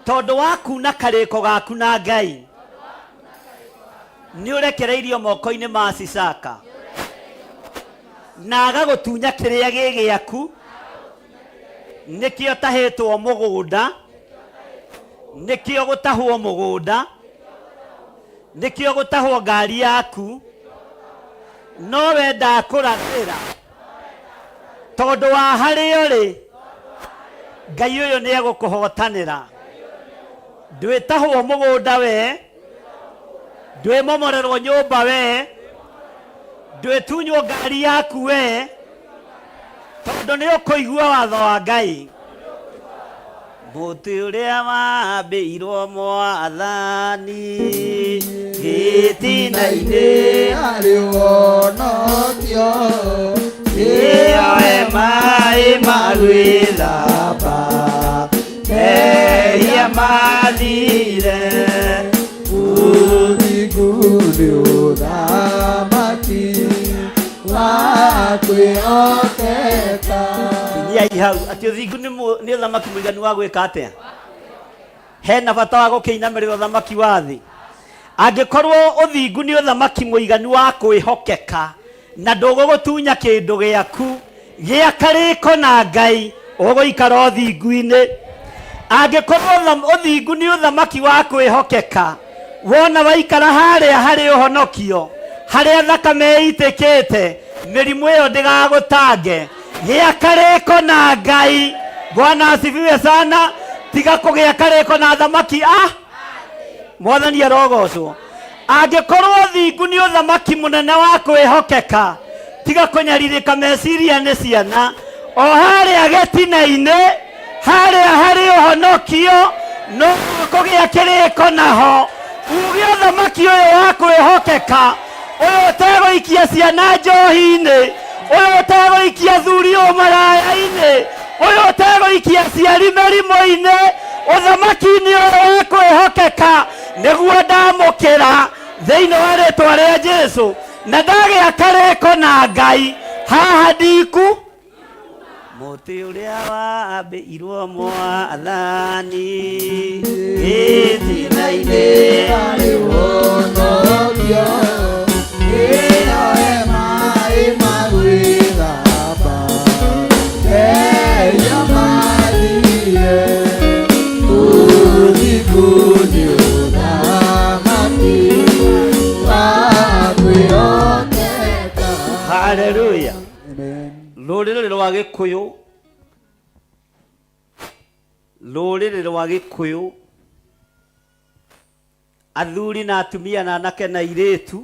tondũ wa kuna karĩko gaku na Ngai nĩ ũrekereirio moko-inĩ ma Sisaka, na agagũtunya kĩrĩa gĩ gĩaku, nĩkĩo tahĩtwo mũgũnda, nĩkĩo gũtahwo mũgũnda, nĩkĩo gũtahwo ngari yaku, no we ndakũrathĩra tondũ wa harĩa ũrĩ Ngai ũyũ nĩ egũkũhotanĩra. Ndwĩtahwo mũgũnda we, ndwĩmomorerwo nyũmba we, ndwĩtunywo ngari yaku we, tondũ nĩ ũkũigua watho wa Ngai. Mũtĩ ũrĩa wambĩirwo Mwathani gĩtina-inĩ, Harĩ ũhonokio, ĩyoe maĩ ma gwĩthamba mehia mathire. Ũthingu nĩ ũthamaki wa kwĩhokeka. Nyiai hau atĩ ũthingu nĩ nĩ ũthamaki mũiganu wa gwĩka atĩa? Hena bata wa gũkĩinamĩrĩra ũthamaki wa thĩ? Angĩkorwo ũthingu nĩ ũthamaki mũiganu wa kwĩhokeka na ndũgũgũtunya kĩndũ gĩaku gĩa karĩko na Ngai, ũgũikara ũthingu-inĩ. Angĩkorwo ũthingu nĩ ũthamaki wa kwĩhokeka, wona waikara harĩa harĩ ũhonokio, harĩa thakame ĩitĩkĩte, mĩrimũ ĩyo ndĩgagũtange. Gĩa karĩko na Ngai. Bwana asifiwe sana. Tiga kũgĩa karĩko na thamaki a Mwathani arogocwo. Angĩkorwo ũthingu nĩ ũthamaki mũnene wa kwĩhokeka, tiga kũnyarirĩka meciria nĩ ciana. O harĩa gĩtina-inĩ, harĩa harĩ ũhonokio, no kũgĩa kĩrĩko naho. Uge ũthamaki ũyũ wa kwĩhokeka, ũyũ ũtegũikia ciana njohi-inĩ, ũyũ ũtegũikia athuri ũmaraya-inĩ, ũyũ ũtegũikia aciari mĩrimũ-inĩ, ũthamaki-inĩ ũyũ wa kwĩhokeka nĩguo ndamũkĩra thĩinĩ wa rĩtwa rĩa Jesu, na ndagĩa karĩko na Ngai haha ndiku. Mũtĩ ũrĩa wambĩirwo Mwathani gĩtina-inĩ, Harĩ ũhonokio, ĩyoe maĩ ma gwĩthamba mehia mathire. Ũthingu nĩ ũthamaki wa kwĩhokeka. Haleluya. Amen. Rũrĩrĩ rwa Gĩkũyũ, rũrĩrĩ rwa Gĩkũyũ, athuri na atumia na anake na airĩtu,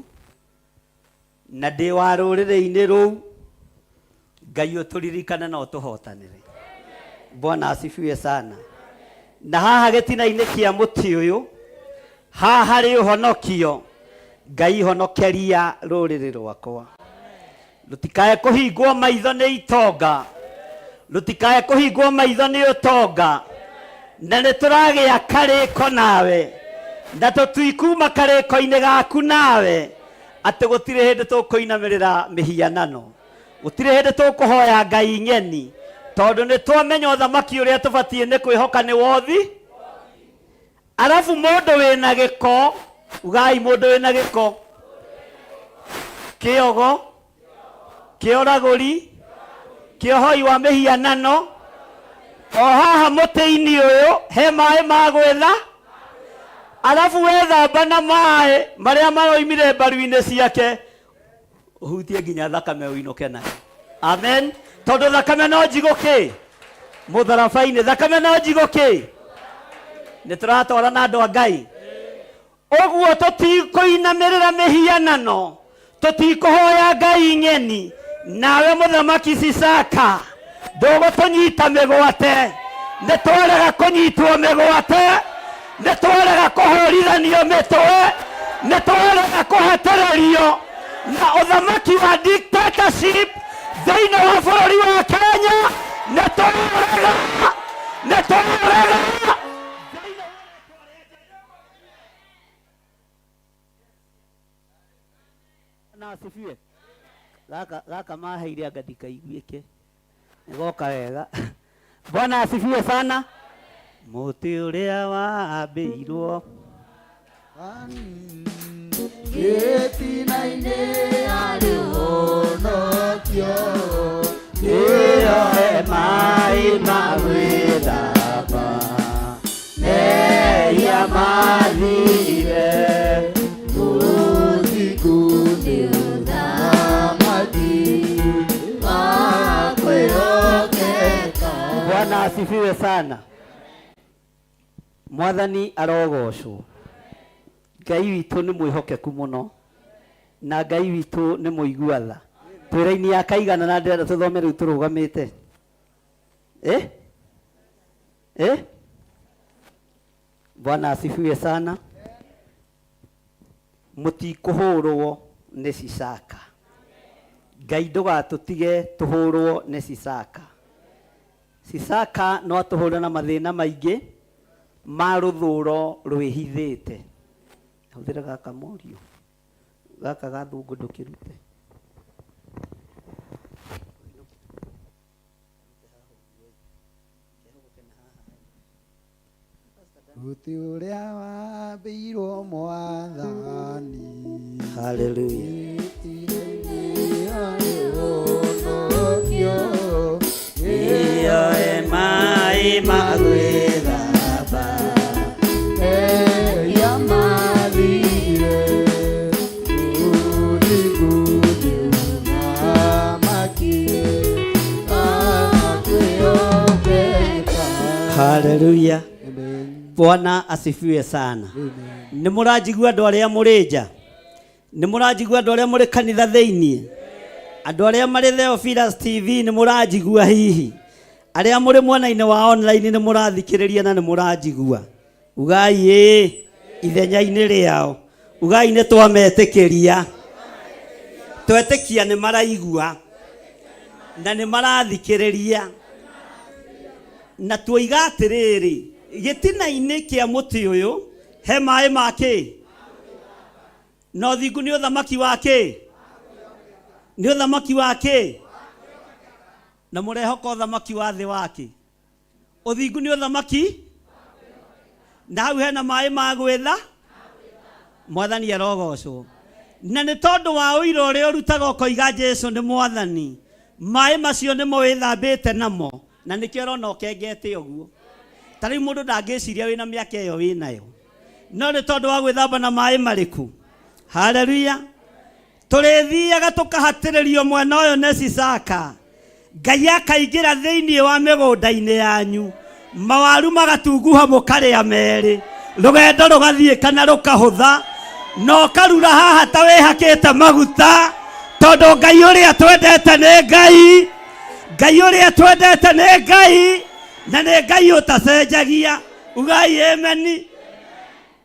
na ndĩ wa rũrĩrĩ-inĩ rũu, Ngai ũtũririkane na ũtũhotanĩre. Bwana asifiwe sana. Na haha gĩtina-inĩ kĩa mũtĩ ũyũ, haha harĩ ũhonokio, Ngai honokeria rũrĩrĩ rwakwa, rũtikae kũhingwo maitho nĩ itonga, rũtikae kũhingwo maitho nĩ ũtonga, na nĩ tũragĩa karĩko nawe, na tũtikuma karĩko-inĩ gaku nawe, atĩ gũtirĩ hĩndĩ tũkũinamĩrĩra mĩhianano, gũtirĩ hĩndĩ tũkũhoya ngai ng'eni, tondũ nĩ twamenya ũthamaki ũrĩa tũbatiĩ nĩ kwĩhoka nĩ wothi. Arabu mũndũ wĩna gĩko, ugai mũndũ wĩna gĩko kĩogo. Kĩa ũragũri, kĩa ũhoi wa mĩhianano. O haha mũtĩ-inĩ ũyũ he maĩ ma gwĩtha, arabu wethamba na maĩ marĩa maroimire mbaru-inĩ ciake, ũhutie nginya thakame ũinũke nayo. Amen. Tondũ thakame no njigũ kĩ mũtharaba-inĩ, thakame no njigũ kĩ. Nĩ tũratwarana andũ a Ngai. Ũguo tũtikũinamĩrĩra mĩhianano, tũtikũhoya ngai ng'eni. Nawe mũthamaki Sisaka ndũgũtũnyita mĩgwate. Nĩ twarega kũnyitwo mĩgwate, nĩ twarega kũhũrithanio mĩtwe, nĩ twarega kũhatĩrĩrio na ũthamaki wa dictatorship thĩinĩ wa bũrũri wa Kenya. Nĩ twarega, nĩ twarega. Na asifiwe. Gaka gaka maheire anga ndikaiguĩke, nĩgoka wega. Bwana asifiwe sana. Mũtĩ ũrĩa wambĩirwo Gĩtina-inĩ arĩ ũhonokio, ĩyo he maĩ ma gwĩthamba mehia mathire. Ũthingu nĩ ũthamaki wa kwĩhokeka. Bwana asifiwe sana. Mwathani arogocwo. Ngai witũ nĩ mwĩhokeku mũno, na Ngai witũ nĩ mũigua tha. Twĩ raini ya kaigana na ndĩrenda tũthome rĩu tũrũgamĩte. Eh? Eh? Bwana asifiwe sana. Mũtikũhũrwo nĩ Sisaka. Ngai ndũgatũtige tũhũrwo nĩ Sisaka. Sisaka no atũhũre na mathĩna maingĩ ma rũthũro rwĩhithĩte. Hũthĩra gaka mũriũ, gaka gathũngũ ndũkĩrute. Mũtĩ ũrĩa wambĩirwo Mwathani. Hallelujah. Gĩtina-inĩ arĩ ũhonokio, Ĩyo ĩ maĩ ma gwĩthamba mehia mathire. Ũthingu nĩ ũthamaki wa kwĩhokeka. Hallelujah. Amen. Bwana asifiwe sana. Amen. Nĩ mũranjigua andũ arĩa mũrĩ nja? Nĩ mũranjigua andũ arĩa mũrĩ kanitha thĩinĩ? Andũ arĩa marĩ Theophilus TV nĩ mũranjigua hihi? Arĩa mũrĩ mwena-inĩ wa online nĩ mũrathikĩrĩria na nĩ mũranjigua? Ugai ĩĩ ithenya-inĩ rĩao. Ugai nĩ twametĩkĩria. Twetĩkia nĩ maraigua na nĩ marathikĩrĩria. Na tuoiga atĩrĩrĩ, gĩtina-inĩ kĩa mũtĩ ũyũ he maĩ ma kĩ? Na ũthingu nĩ ũthamaki wa kĩ? Nĩ ũthamaki wa kĩ? Na mũrehoka ũthamaki wa thĩ wa kĩ? Ũthingu nĩ ũthamaki, na hau hena maĩ ma gwĩtha. Mwathani arogocwo. Na nĩ tondũ wa ũira ũrĩa ũrutaga ũkoiga Jesu nĩ Mwathani, maĩ macio nĩmo wĩthambĩte namo, na nĩkĩo ũrona ũkengete ũguo. Ta rĩu mũndũ ndangĩciria wĩna mĩaka ĩyo wĩnayo, no nĩ tondũ wa gwĩthamba na maĩ marĩkũ? Haleluya. Tũrĩthiaga tũkahatĩrĩrio mwena ũyũ nĩ Sisaka. Ngai akaingĩra thĩinĩ wa mĩgũnda-inĩ yanyu, mawaru magatunguha mũkarĩa merĩ, rũgendo rũgathiĩ kana rũkahũtha, na ũkarura haha ta wĩhakĩte maguta, tondũ Ngai ũrĩa twendete nĩ Ngai, Ngai ũrĩa twendete nĩ Ngai, na nĩ Ngai ũtacenjagia. Ugai ameni.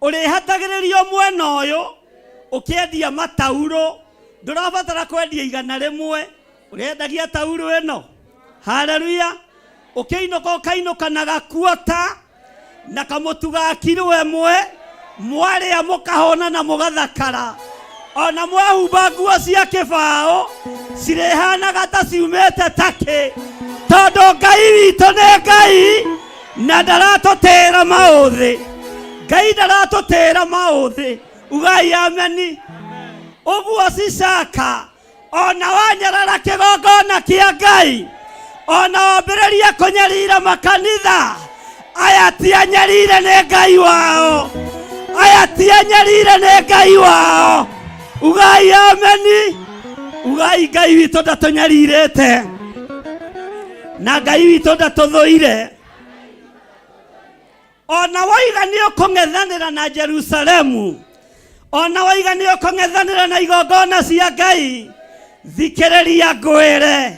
Ũrĩhatagĩrĩrio mwena ũyũ ũkĩendia mataurũ, ndũrabatara kwendia 100, ũrendagia taurũ ĩno. Haleluya. Ũkĩinũka ũkainũka na gakuota na kamũtu ga kiro 1, mwarĩa mũkahũna na mũgathakara. Ona mwehumba nguo cia kĩbaũ cirĩhanaga ta ciumĩte takĩ, tondũ Ngai witũ nĩ Ngai na ndaratũtĩĩra maũthĩ. Ngai ndaratũtĩĩra maũthĩ. Ugai ameni. Ũguo Sisaka Ona wanyarara kĩgongona kĩa Ngai, ona wambĩrĩria kũnyarira makanitha, aya ti anyarire nĩ Ngai wao, aya ti anyarire nĩ Ngai wao. Ugai ameni, ugai Ngai witũ ndatũnyarirĩte na Ngai witũ ndatũthũire. Ona woiga nĩ ũkũng'ethanĩra na Jerusalemu, ona woiga nĩ ũkũng'ethanĩra na igongona cia Ngai, thikĩrĩria ngwĩre,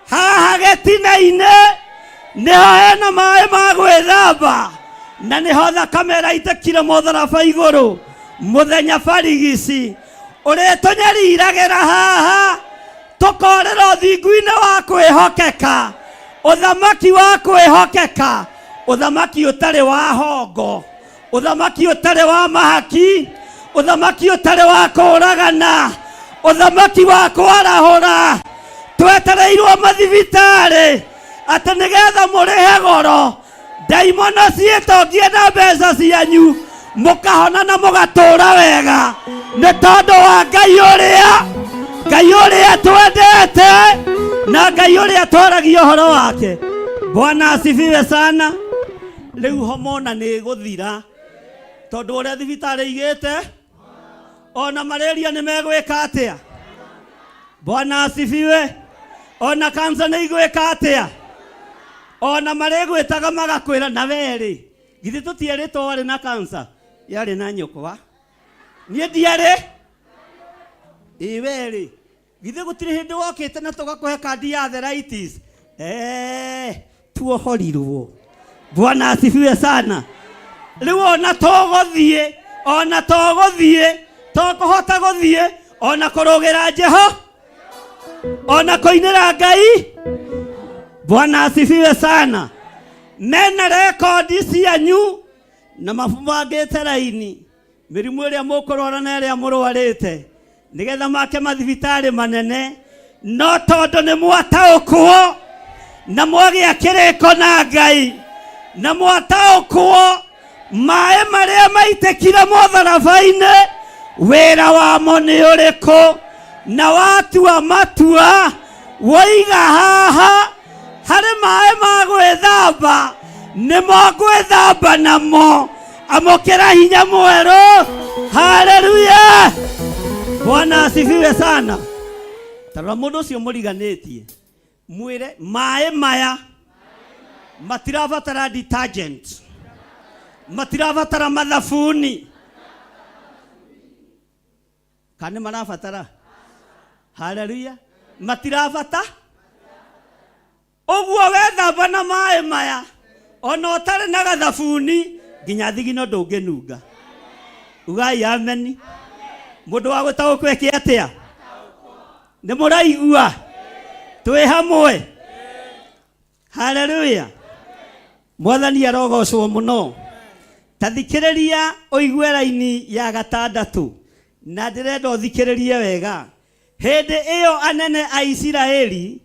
haha gĩtina-inĩ nĩho hena maĩ ma gwĩthamba, na nĩho thakame ĩraitĩkire mũtharaba igũrũ mũthenya barigici. Ũrĩtũnyariragĩra haha tũkorĩra ũthingu-inĩ wa kwĩhokeka, ũthamaki wa kwĩhokeka, ũthamaki ũtarĩ wa hongo, ũthamaki ũtarĩ wa mahaki, ũthamaki ũtarĩ wa kũũragana, ũthamaki wa kwarahũra. Twetereirwo mathibitarĩ atĩ nĩgetha mũrĩhe goro, ndaimono ciĩtongie na mbeca cianyu, mũkahona na mũgatũũra wega, nĩ tondũ wa Ngai ũrĩa, Ngai ũrĩa twendete na Ngai ũrĩa twaragia ũhoro wake. Bwana asifiwe sana. Rĩu homona nĩ ĩgũthira tondũ ũrĩa thibitarĩ igĩte, ona malaria nĩ megwĩka atĩa? Bwana asifiwe. Ona kansa nĩ igwĩka atĩa? Ona marĩgwĩtaga magakwĩra na werĩ, githĩ tũtierĩtwo warĩ na kansa? Yarĩ na nyũkwa, niĩ ndiarĩ. Ĩ werĩ, githĩ gũtirĩ hĩndĩ wokĩte na tũgakũhe kandi ya arthritis? Tuohorirwo. Bwana asifiwe sana. Rĩu ona tũgũthiĩ, ona tũgũthiĩ, tũkũhota gũthiĩ ona kũrũgĩra Jeho, ona kũinĩra Ngai. Bwana asifiwe sana. Mena rekondi cianyu na mabangĩte raini mĩrimũ ĩrĩa mũkũrwara na ĩrĩa mũrwarĩte, nĩgetha make mathibitarĩ manene. No tondũ nĩ mwataũkwo na mwagĩa kĩrĩko na Ngai, na mwataũkwo maĩ marĩa maitĩkire mũtharaba-inĩ wĩra wamo nĩ ũrĩkũ, na watua matua woiga haha harĩ maĩ ma gwĩthamba, nĩmo ngwĩthamba namo. Amũkĩra hinya mwerũ. Haleluya, Bwana asifiwe sana. Tarora mũndũ ũcio mũriganĩtie, mwĩre maĩ maya matirabatara detergent, matirabatara mathabuni. Kana nĩ marabatara? Haleluya, matirabata ũguo. Wethamba na maĩ maya, ona ũtarĩ na gathabuni, nginya thigino ndũngĩnunga. Ugai ameni. Mũndũ wa gũtaũkwo eke atĩa? Nĩ mũraigua twĩ hamwe? Haleluya, Mwathani arogocwo mũno. Ta thikĩrĩria ũigue raini ya gatandatũ, na ndĩrenda ũthikĩrĩrie wega. Hĩndĩ ĩyo anene a Isiraeli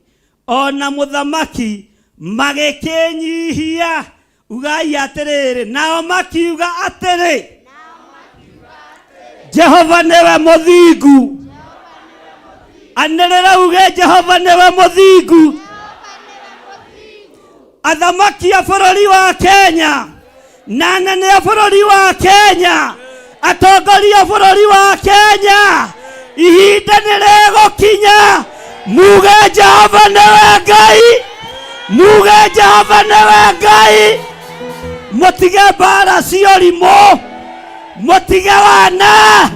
o na mũthamaki magĩkĩnyihia. Ugai atĩrĩrĩ, nao makiuga atĩrĩ, Jehova nĩwe mũthingu. Anĩrĩra uge, Jehova nĩwe mũthingu. Athamaki a bũrũri wa Kenya na anene a bũrũri wa Kenya, atongoria a bũrũri wa Kenya, ihinda nĩ rĩgũkinya muge Jehova nĩwe Ngai, muge Jehova nĩwe Ngai. Mũtige mbara cia ũrimũ, mũtige wana,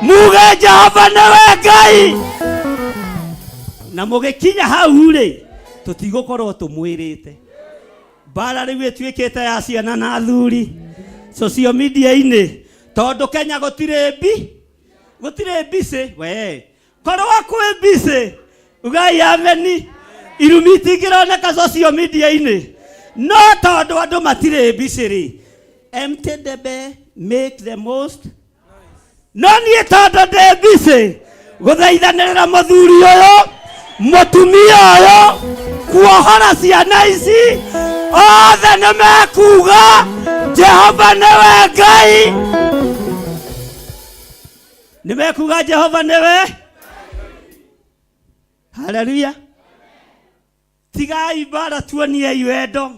muge Jehova nĩwe Ngai. Na mũgĩkinya hau rĩ, tũtigũkorwo tũmwĩrĩte mbara rĩu ĩtuĩkĩte ya ciana na athuri social media-inĩ, tondũ Kenya gũtirĩ mbi, gũtirĩ mbicĩ. We korwo kwĩ mbicĩ, ugai ameni, irumi itingĩroneka social media-inĩ. No tondũ andũ matirĩ mbicĩ rĩ, empty debe make the most. No niĩ tondũ ndĩ mbicĩ gũthaithanĩrĩra mũthuri ũyũ, mũtumia ũyũ, kuohora ciana ici, othe nĩ mekuga Jehova nĩwe Ngai, nĩ mekuga Jehova nĩwe. Haleluya. Tigai mbara, tuoniei wendo.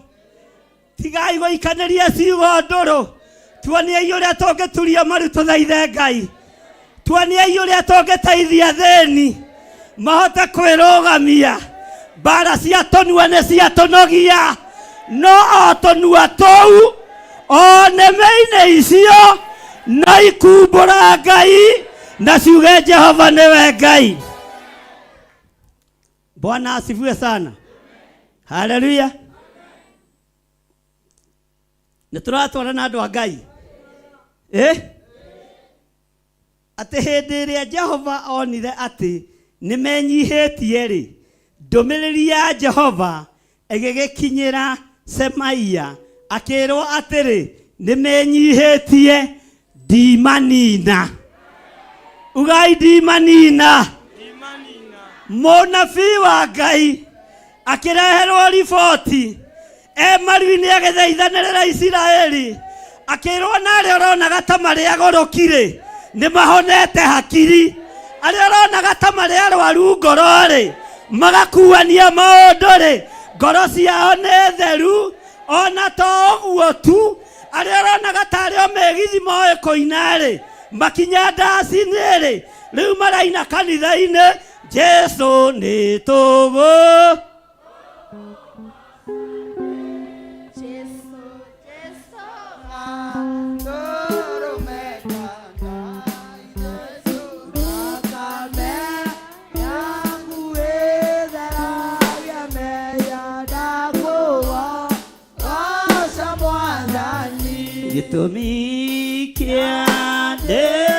Tigai gũikanĩria ciugo ndũrũ, tuoniei ũrĩa tũngĩturia maru tũthaithe Ngai. Tuoniei ũrĩa tũngĩteithia thĩni mahote kwĩrũgamia. Mbara cia tũnua nĩ cia tũnogia, no o tũnua tũu o nĩmĩ-inĩ icio no ikumbũra Ngai na ciuge Jehova nĩwe Ngai. Bwana asifiwe sana. Haleluya. Nĩ tũratwarana andũ a Ngai. Eh? Atĩ hĩndĩ ĩrĩa Jehova onire atĩ nĩ menyihĩtie-rĩ, ndũmĩrĩri ya Jehova ĩgĩgĩkinyĩra Semaia, akĩĩrwo atĩrĩ, nĩ menyihĩtie, ndimanina. Ugai ndimanina. Mũnabii wa Ngai akĩreherwo riboti e maru-inĩ agĩthaithanĩrĩra Isiraeli, akĩrwo na arĩa ũronaga ta marĩ agũrũki-rĩ, nĩ mahonete hakiri, arĩa ũronaga ta marĩ arwaru ngoro-rĩ, magakuania maũndũ-rĩ, ngoro ciao nĩ theru. Ona to ũguo tu, arĩa ũronaga ta arĩ o mĩgithi moĩ kũina-rĩ, makinya ndaci-inĩ-rĩ, rĩu maraina kanitha-inĩ, Jesu nĩ tũgũ. Gĩtũmi kĩa ndĩ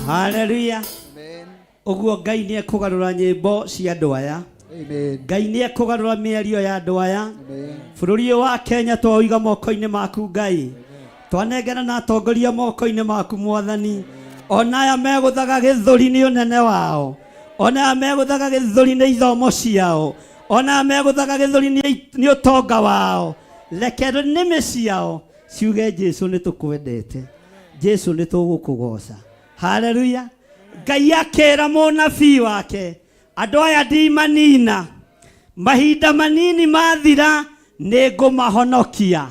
Haleluya. Ũguo Ngai nĩ ekũgarũra nyĩmbo cia andũ aya. Amen. Ngai nĩ ekũgarũra mĩario ya andũ aya. Amen. Bũrũri ũyũ wa Kenya twaũiga moko-inĩ maku Ngai. Twanengera na atongoria moko-inĩ maku Mwathani. Ona aya megũthaga gĩthũri nĩ ũnene wao. Ona aya megũthaga gĩthũri nĩ ithomo ciao. Ona aya megũthaga gĩthũri nĩ ũtonga wao. Reke nĩmĩ ciao ciuge Jesu nĩ tũkwendete. Jesu nĩ tũgũkũgoca. Haleluya. Ngai akĩra mũnabii wake, andũ aya ndimanina, mahinda manini mathira nĩ ngũmahonokia,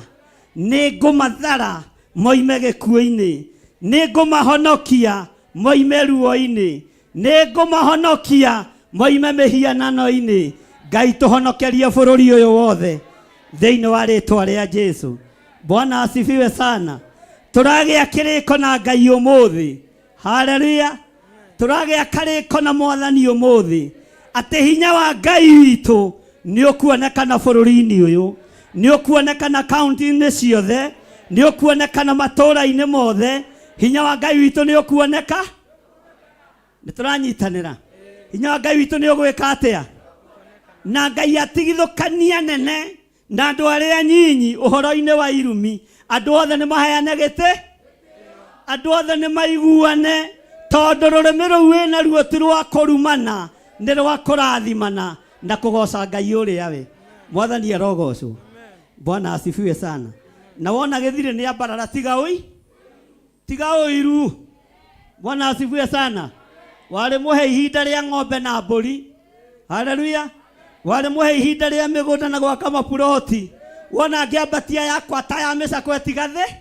nĩ ngũmathara moime gĩkuũ-inĩ, nĩ ngũmahonokia moime ruo-inĩ, nĩ ngũmahonokia moime mĩhianano-inĩ. Ngai tũhonokerie bũrũri ũyũ wothe thĩinĩ wa rĩtwa rĩa Jesu. Bwana asifiwe sana. Tũragĩa kĩrĩko na Ngai ũmũthĩ. Haleluya. Tũragĩa karĩko na Mwathani ũmũthĩ atĩ hinya wa Ngai witũ nĩ ũkuonekana bũrũri-inĩ ũyũ, nĩ ũkuonekana kaunti-inĩ ciothe, nĩ ũkuonekana matũũra-inĩ mothe. Hinya wa Ngai witũ nĩ ũkuoneka. Nĩ tũranyitanĩra. Hinya wa Ngai witũ nĩ ũgwĩka atĩa? Na Ngai atigithũkania nene na andũ arĩa nyinyi ũhoro-inĩ wa irumi. Andũ othe nĩ maheane gĩtĩ, andũ othe nĩ maiguane, tondũ rũrĩmĩ rũu wĩna ruo ti rwa kũrumana, nĩ rwa kũrathimana na kũgoca Ngai ũrĩa we. Mwathani arogocwo. Bwana asifiwe sana. Na wona gĩthirĩ nĩ ambarara, tiga ũi, tiga ũiru. Bwana asifiwe sana. Warĩ mũhe ihinda rĩa ng'ombe na mbũri. Haleluya. Warĩ mũhe ihinda rĩa mĩgũnda na gwaka mapuroti. Wona ngĩambatia yakwa ta ya mĩcakwe tiga thĩ.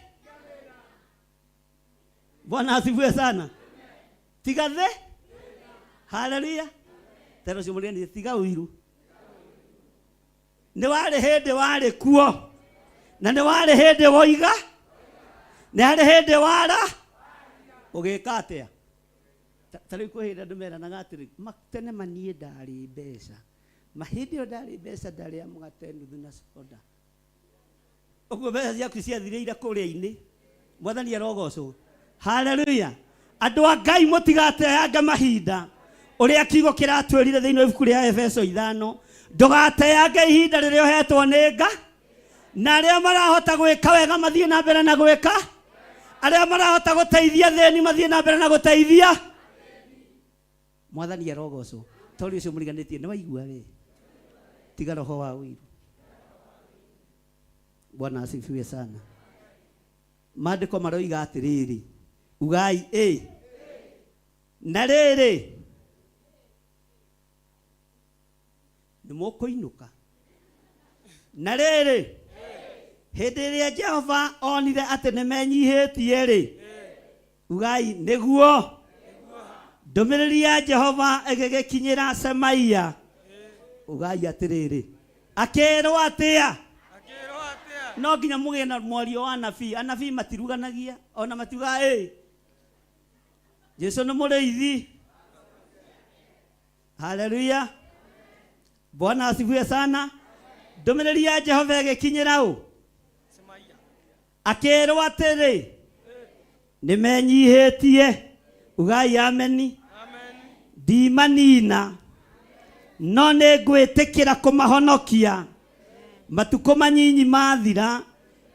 Bwana asifiwe sana. Tiga thĩ. Haleluya. Tero ũcio mũrĩani tiga ũiru. Nĩ warĩ hĩndĩ warĩ kuo, na nĩ warĩ hĩndĩ woiga, nĩ harĩ hĩndĩ wara ũgĩka atĩa. Ta rĩu kwĩ hĩndĩ andũ meranaga atĩrĩ, tene maniĩ ndarĩ mbeca, ma hĩndĩ ĩyo ndarĩ mbeca ndarĩ ya mũgate nuthu na soda. Ũguo mbeca ciaku ciathirĩire kũrĩa-inĩ. Mwathani arogocwo. Haleluya. Andũ a Ngai mũtigateange mahinda. Ũrĩa kiugo kĩratwĩrire thĩinĩ wa ibuku rĩa Efeso 5, ndũgateange ihinda rĩrĩa ũhetwo nĩ Nga, na arĩa marahota gwĩka wega mathiĩ na mbere na gwĩka. Arĩa marahota gũteithia thĩni mathiĩ na mbere na gũteithia. Mwathani arogocwo. Tori ũcio mũriganĩtie nĩ waigua we. Tiga roho wa ũiru. Bwana asifiwe sana. Maandĩko maroiga atĩrĩrĩ, ugai ĩ na rĩrĩ nĩ mũkũinũka. Na rĩrĩ, hĩndĩ ĩrĩa Jehova onire atĩ nĩ menyihĩtie-rĩ, ugai nĩguo. Ndũmĩrĩri ya Jehova ĩgĩgĩkinyĩra Semaia, ugai atĩrĩrĩ, akĩrwo atĩa? No nginya mũgĩe na mwario wa anabii. Anabii matiruganagia ona matiugaga ĩ Jesu nĩ mũrĩithi. Haleluya, Bwana asifiwe sana. Ndũmĩrĩri ya Jehova ĩgĩkinyĩra ũ? Akĩrwo atĩrĩ, nĩ menyihĩtie. Ugai ameni. Ndimanina, no nĩ ngwĩtĩkĩra kũmahonokia matukũ manyinyi mathira,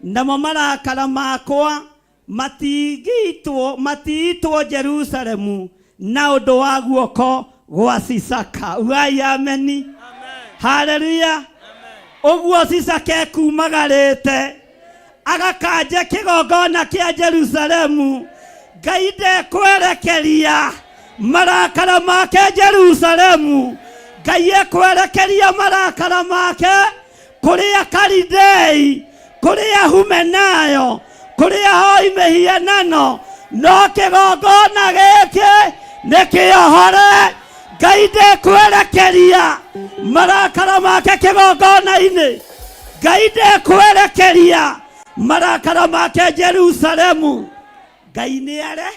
namo marakara makwa matingĩitwo matiitwo Jerusalemu na ũndũ wa guoko gwa Sisaka. Ugai ameni. Haleluya. Ũguo Sisaka ekumagarĩte agakanje kĩgongona kĩa Jerusalemu, Ngai ndekwerekeria marakara make Jerusalemu. Ngai ekwerekeria marakara make kũrĩ Akalidei, kũrĩ Ahumenayo, kũrĩ ahoi mĩhianano, no kĩgongona gĩkĩ nĩ kĩohore. Ngai ndekwerekeria marakara make kĩgongona-inĩ. Ngai ndekwerekeria marakara make Jerusalemu. Ngai nĩ are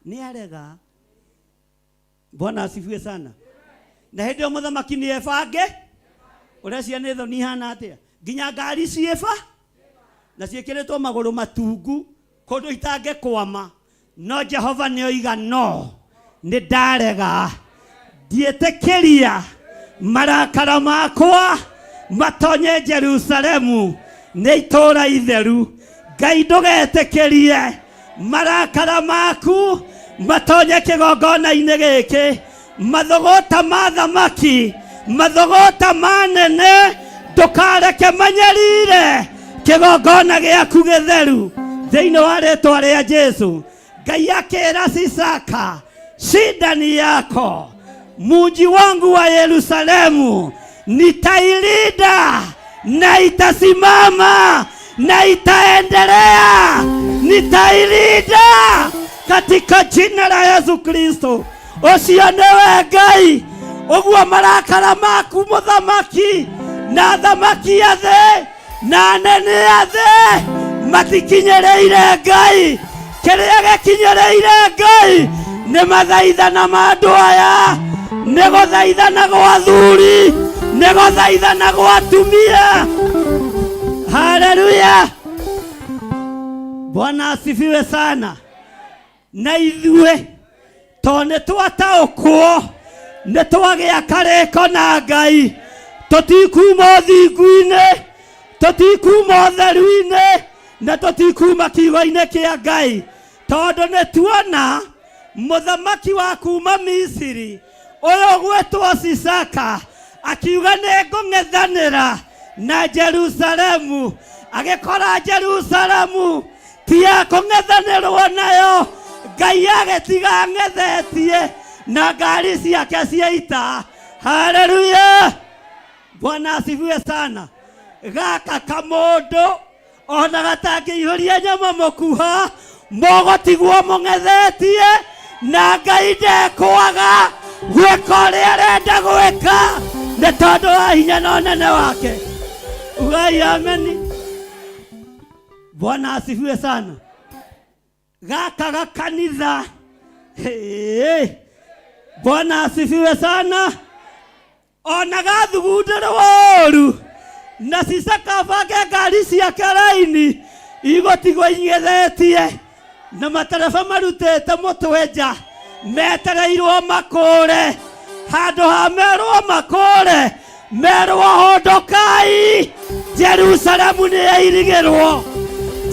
nĩ arega. Bwana asifiwe sana. Na hĩndĩ ĩyo mũthamaki nĩ ebange ũrecia nĩ thoni ihana atĩa, nginya ngari ciĩba na ciĩkĩrĩtwo magũrũ matungu kũndũ itangĩkwama, no Jehova nĩ oiga no nĩ ndarega, ndiĩtĩkĩria marakara makwa matonye Jerusalemu, nĩ itũũra itheru. Ngai ndũgetĩkĩrie marakara maku matonye kĩgongona-inĩ gĩkĩ. Mathogota ma thamaki, mathogota ma nene, ndũkareke manyarire kĩgongona gĩaku gĩtheru thĩinĩ wa rĩtwa rĩa Jesu. Ngai akĩra Sisaka, shida ni yako, muji wangu wa Yerusalemu nitailinda na itasimama na itaendelea, nitailinda katika jina la Yesu Kristo. Ũcio nĩwe Ngai. Ũguo marakara maku mũthamaki na thamaki a thĩ na anene a thĩ matikinyĩrĩire Ngai. Kĩrĩa gĩkinyĩrĩire Ngai nĩ mathaithana ma andũ aya, nĩ gũthaithana gwa athuri, nĩ gũthaithana gwa atumia. Haleluya, Bwana asifiwe sana. Na ithuĩ to nĩ twataũkwo, nĩ twagĩa karĩko na Ngai, tũtikuma ũthingu-inĩ, tũtikuma ũtheru-inĩ, na tũtikuma kiugo-inĩ kĩa Ngai, tondũ nĩ tuona mũthamaki wa kuma Misiri ũyũ ũgwĩtwo Sisaka akiuga nĩ ngũng'ethanĩra na Jerusalemu, agĩkora Jerusalemu ti ya kũng'ethanĩrwo nayo. Ngai agĩtiga ang'ethetie na ngari ciake cia ita. Haleluya, Bwana asifiwe sana. Gaka kamũndũ ona gatangĩihũria nyama mũkuha, mũgũtigwo mũng'ethetie na Ngai ndekwaga gwĩka ũrĩa arenda gwĩka nĩ tondũ wa hinya na ũnene wake. Ugai ameni. Bwana asifiwe sana. Gaka gakanitha. Hey. Bwana asifiwe sana. Ona gathugundĩrwo ũru na Sisaka abange ngari ciake raini igũtigwo ing'ethetie na matereba marutĩte mũtwe nja metereirwo makũre, handũ ha merwo makũre merwo hondokai, Jerusalemu nĩ yairigĩrwo.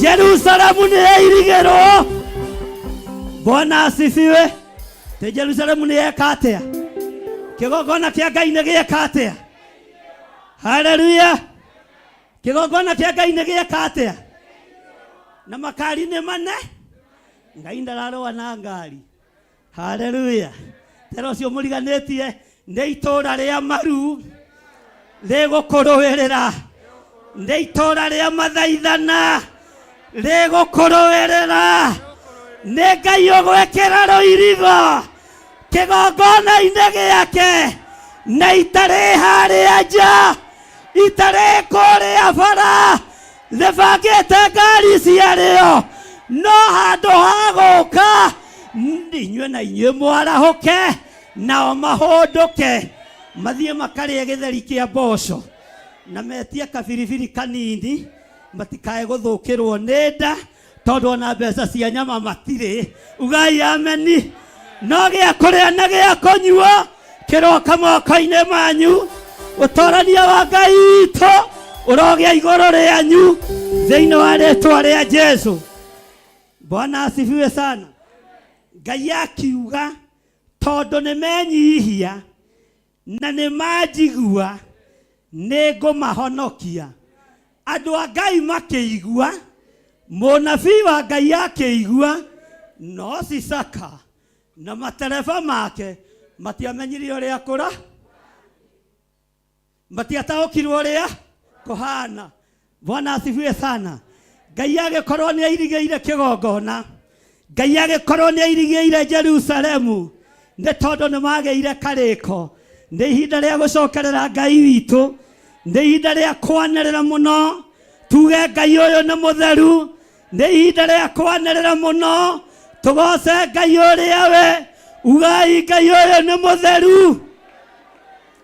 Jerusalemu nĩ yairigĩrwo. Bwana asifiwe. Tĩ Jerusalemu nĩ yeka atĩa? Kĩgongona kĩa Ngai nĩ gĩeka atĩa? Haleluya. Kĩgongona kĩa Ngai nĩ gĩeka atĩa? Na makari nĩ mane. Ngai ndararũa na ngari. Haleluya. Tera ũcio mũriganĩtie nĩ itũũra rĩa maru rĩgũkũrũĩrĩra, nĩ itũũra rĩa mathaithana rĩgũkũrũĩrĩra, nĩ Ngai ũgwĩkĩra rũirigo kĩgongona-inĩ gĩake, na itarĩ harĩa nja, itarĩ kũrĩa bara, rĩbangĩte ngari ciarĩo, no handũ ha gũka inyuĩ na inyuĩ mwarahũke, nao mahũndũke mathiĩ makarĩe gĩtheri kĩa mboco na metie kabiribiri kanini, matikae gũthũkĩrwo nĩ nda, tondũ ona mbeca cia nyama matirĩ. Ugai ameni. No gĩa kũrĩa na gĩa kũnyua kĩroka moko-inĩ manyu. Ũtorania wa Ngai witũ ũrogĩa igũrũ rĩanyu thĩinĩ wa rĩtwa rĩa Jesu. Bwana asifiwe sana. Ngai akiuga tondũ nĩ menyihia na nĩ manjigua nĩ ngũmahonokia. Andũ a Ngai makĩigua, mũnabii wa Ngai akĩigua, no Sisaka na matereba make matiamenyire ũrĩa kũra, matiataũkirwo ũrĩa kũhana. Bwana asifiwe sana. Ngai agĩkorwo nĩ airigĩire kĩgongona, Ngai agĩkorwo nĩ airigĩire Jerusalemu, nĩ tondũ nĩ magĩire karĩko. Nĩ ihinda rĩa gũcokerera Ngai witũ, nĩ ihinda rĩa kwanĩrĩra mũno tuge Ngai ũyũ nĩ mũtheru. Nĩ ihinda rĩa kwanĩrĩra mũno tũgoce Ngai ũrĩa we. Ugai Ngai ũyũ nĩ mũtheru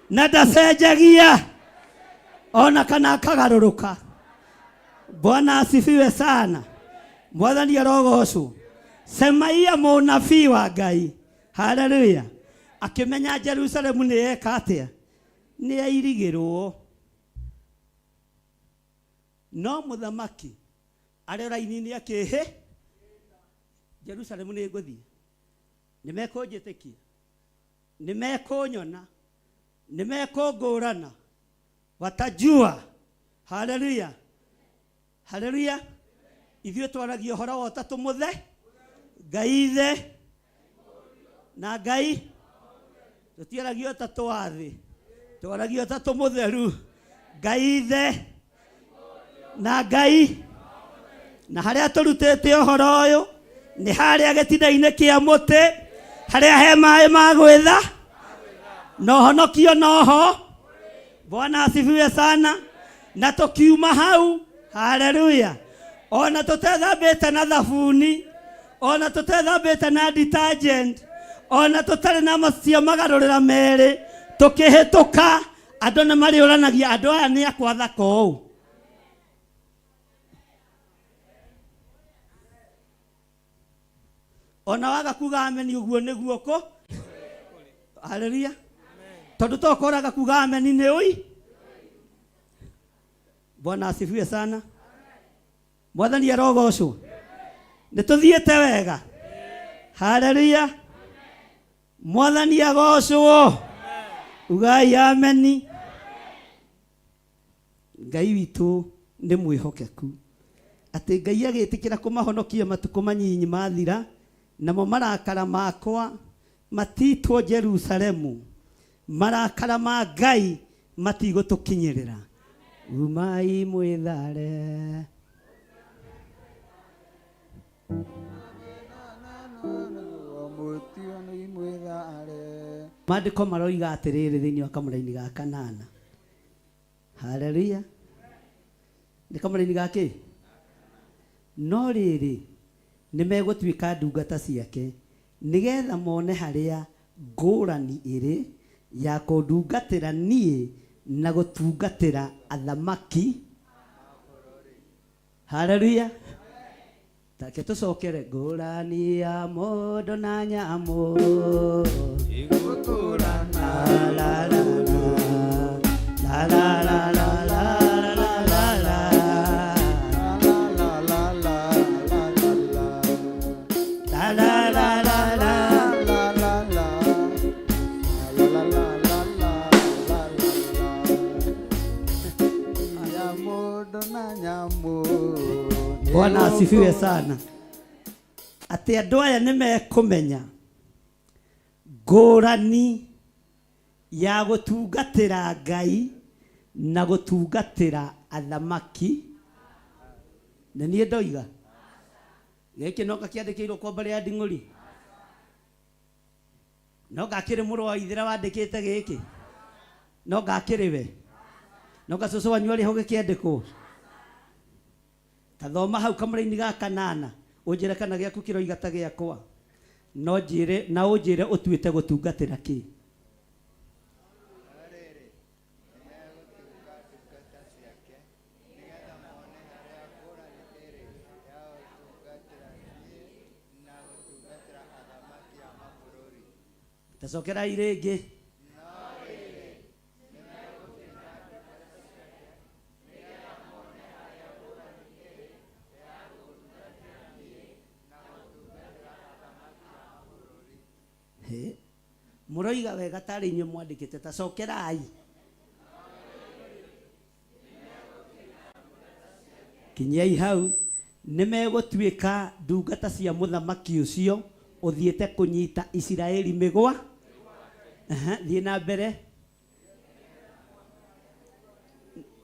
na ndacenjagia ona kana akagarũrũka. Bwana asifiwe sana. Mwathani arogocwo. Semaia mũnabii wa Ngai, haleluya, akĩmenya Jerusalemu nĩ yeka atĩa, nĩ yairigĩrwo. No mũthamaki arĩ raini-inĩ akĩhĩ, Jerusalemu nĩ ngũthiĩ, nĩ mekũnjĩtĩkia, nĩ mekũnyona, nĩ mekũngũrana, watajua. Haleluya, haleluya. Ithuĩ twaragia ũhoro wa ũtatũ mũthe, Ngai Ithe na Ngai, tũtiaragia ũtatũ wa thĩ, twaragia ũtatũ mũtheru, Ngai Ithe na Ngai. Na harĩa tũrutĩte ũhoro ũyũ nĩ harĩa gĩtina-inĩ kĩa mũtĩ, harĩa he maĩ ma gwĩtha na ũhonokio noho. Bwana asifiwe sana. Na tũkiuma hau, haleluya, ona tũtethambĩte na thabuni, ona tũtethambĩte na detergent, ona tũtarĩ na macia magarũrĩra merĩ, tũkĩhĩtũka andũ nĩ marĩũranagia, andũ aya nĩ akwa thaka ũũ. Ona waga kuga ameni ũguo nĩguo kũ. Haleluya. Tondũ to koraga kuga ameni nĩ ũi. Bwana asifiwe sana. Mwathani arogocwo. Nĩ tũthiĩte wega. Haleluya. Mwathani agocwo. Ugai ameni. Ngai witũ nĩ mwĩhokeku. Atĩ Ngai agĩtĩkĩra kũmahonokia matukũ manyinyi mathira, namo marakara makwa matitwo Jerusalemu. Marakara ma Ngai matigũtũkinyĩrĩra. Umai mwĩthare. Maandĩko maroiga atĩrĩrĩ thĩinĩ wa kamũraini ga kanana. Haleluya. Nĩ kamũraini ga kĩ? No rĩrĩ, nĩ megũtuĩka ndungata ciake, nĩgetha mone harĩa ngũrani ĩrĩ ya kũndungatĩra niĩ na gũtungatĩra athamaki. Haleluya. Take tũcokere ngũrani ya mũndũ na nyamũ. Igũtũrana. La la la la la la la la la la la. La la la. Bwana asifiwe sana. Atĩ andũ aya nĩ mekũmenya ngũrani ya gũtungatĩra Ngai na gũtungatĩra athamaki. Nĩ niĩ ndoiga gĩkĩ no gakĩandĩkĩirwo kwa mbarĩ ya Nding'ũri, no gakĩrĩ mũrũ wa Ithĩra wandĩkĩte gĩkĩ, no gakĩrĩ we, no gacũcũ wanyu arĩ ho gĩkĩandĩkwo. Tathoma hau kamũraini ga kanana ũnjĩre kana gĩaku kĩroiga ta gĩakwa, no njĩre na ũnjĩre ũtuĩte gũtungatĩra kĩ. Tacokerai rĩngĩ. Hĩ, mũroiga wega tarĩ inyuĩ mwandĩkĩte, tacokerai. Kinyiai hau. Nĩ megũtuĩka ndungata cia mũthamaki ũcio ũthiĩte kũnyita Isiraeli mĩgwa. Aha, thiĩ na mbere.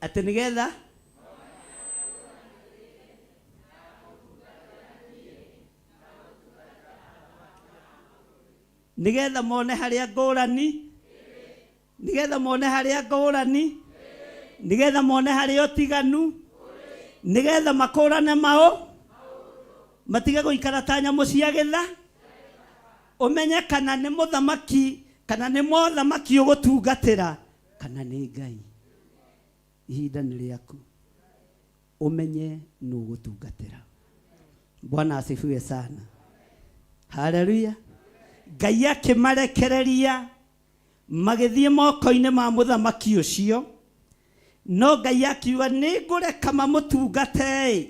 Atĩ nĩgetha nĩgetha mone harĩa ngũrani, nĩgetha mone harĩa ngũrani, nĩgetha mone harĩa ũtiganu, nĩgetha makũrane mao, matige gũikara ta nyamũ cia gĩtha. Ũmenye kana nĩ mũthamaki, kana nĩ mothamaki ũgũtungatĩra, kana nĩ Ngai. Ihinda nĩ rĩaku, ũmenye nũ ũgũtungatĩra. Bwana asifiwe sana. Haleluya. Ngai akĩmarekereria magĩthiĩ moko-inĩ ma mũthamaki ũcio, no Ngai akiuga nĩ ngũreka mamũtungate-ĩ,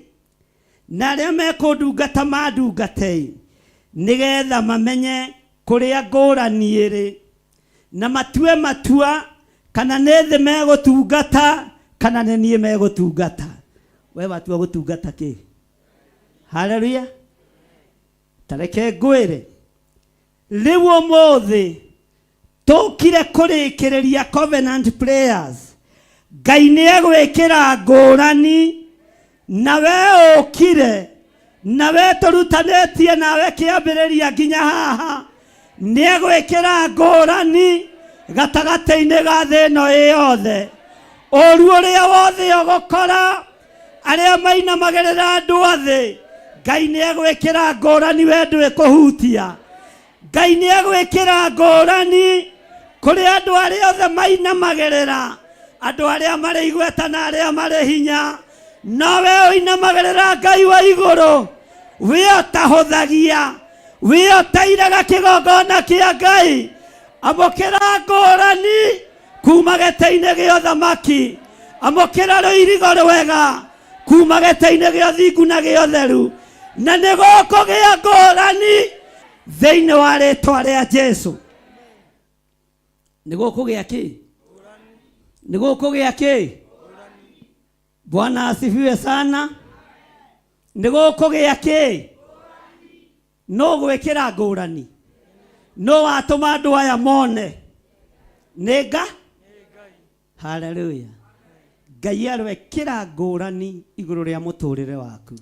na arĩa mekũndungata mandungate-ĩ, nĩgetha mamenye kũrĩa ngũrani ĩrĩ, na matue matua kana nĩ thĩ megũtungata kana nĩ niĩ megũtungata. We watua gũtungata kĩ? Haleluya. Tareke ngwĩre rĩu ũmũthĩ tũkire kũrĩkĩrĩria covenant prayers. Ngai nĩ egwĩkĩra ngũrani, na we ũkire, na we tũrutanĩtie nawe kĩambĩrĩria nginya haha, nĩ egwĩkĩra ngũrani gatagatĩ-inĩ ga thĩ ĩno ĩ yothe. Ũru ũrĩa wothe ũgũkora arĩa mainamagĩrĩra andũ a thĩ, Ngai nĩ egwĩkĩra ngũrani, we ndwĩkũhutia. Ngai nĩ egwĩkĩra ngũrani kũrĩ andũ arĩa othe mainamagĩrĩra, andũ arĩa marĩ igweta na arĩa marĩ hinya, no we ũinamagĩrĩra Ngai wa igũrũ, we ũtahũthagia, we ũtairaga kĩgongona kĩa Ngai. Amũkĩra ngũrani kuma gĩtĩ-inĩ gĩa ũthamaki, amũkĩra rũirigo rwega kuma gĩtĩ-inĩ gĩa ũthingu na gĩa ũtheru, na nĩ gũkũgĩa ngũrani thĩinĩ wa rĩtwa rĩa Jesu. Nĩ gũkũgĩa kĩ? Nĩ gũkũgĩa kĩ? Bwana asifiwe sana. Nĩ gũkũgĩa kĩ? No gwĩkĩra ngũrani, no watũma andũ aya mone nĩ nga. Haleluya. Ngai aroekĩra ngũrani igũrũ rĩa mũtũrĩre waku.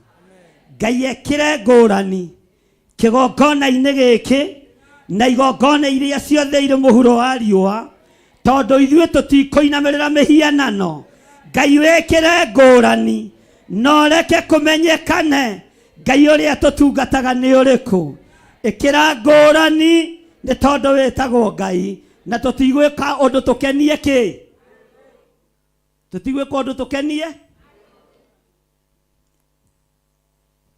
Ngai ekĩre ngũrani kĩgongona-inĩ gĩkĩ na igongona iria ciothe irĩ mũhuro wa riũa, tondũ ithuĩ tũtikũinamĩrĩra mĩhianano. Ngai wĩkĩre ngũrani na ũreke kũmenyekane Ngai ũrĩa tũtungataga nĩ ũrĩkũ. Ĩkĩra ngũrani nĩ tondũ wĩtagwo Ngai, na tũtigwĩka ũndũ tũkenie kĩ? Tũtigwĩka ũndũ tũkenie?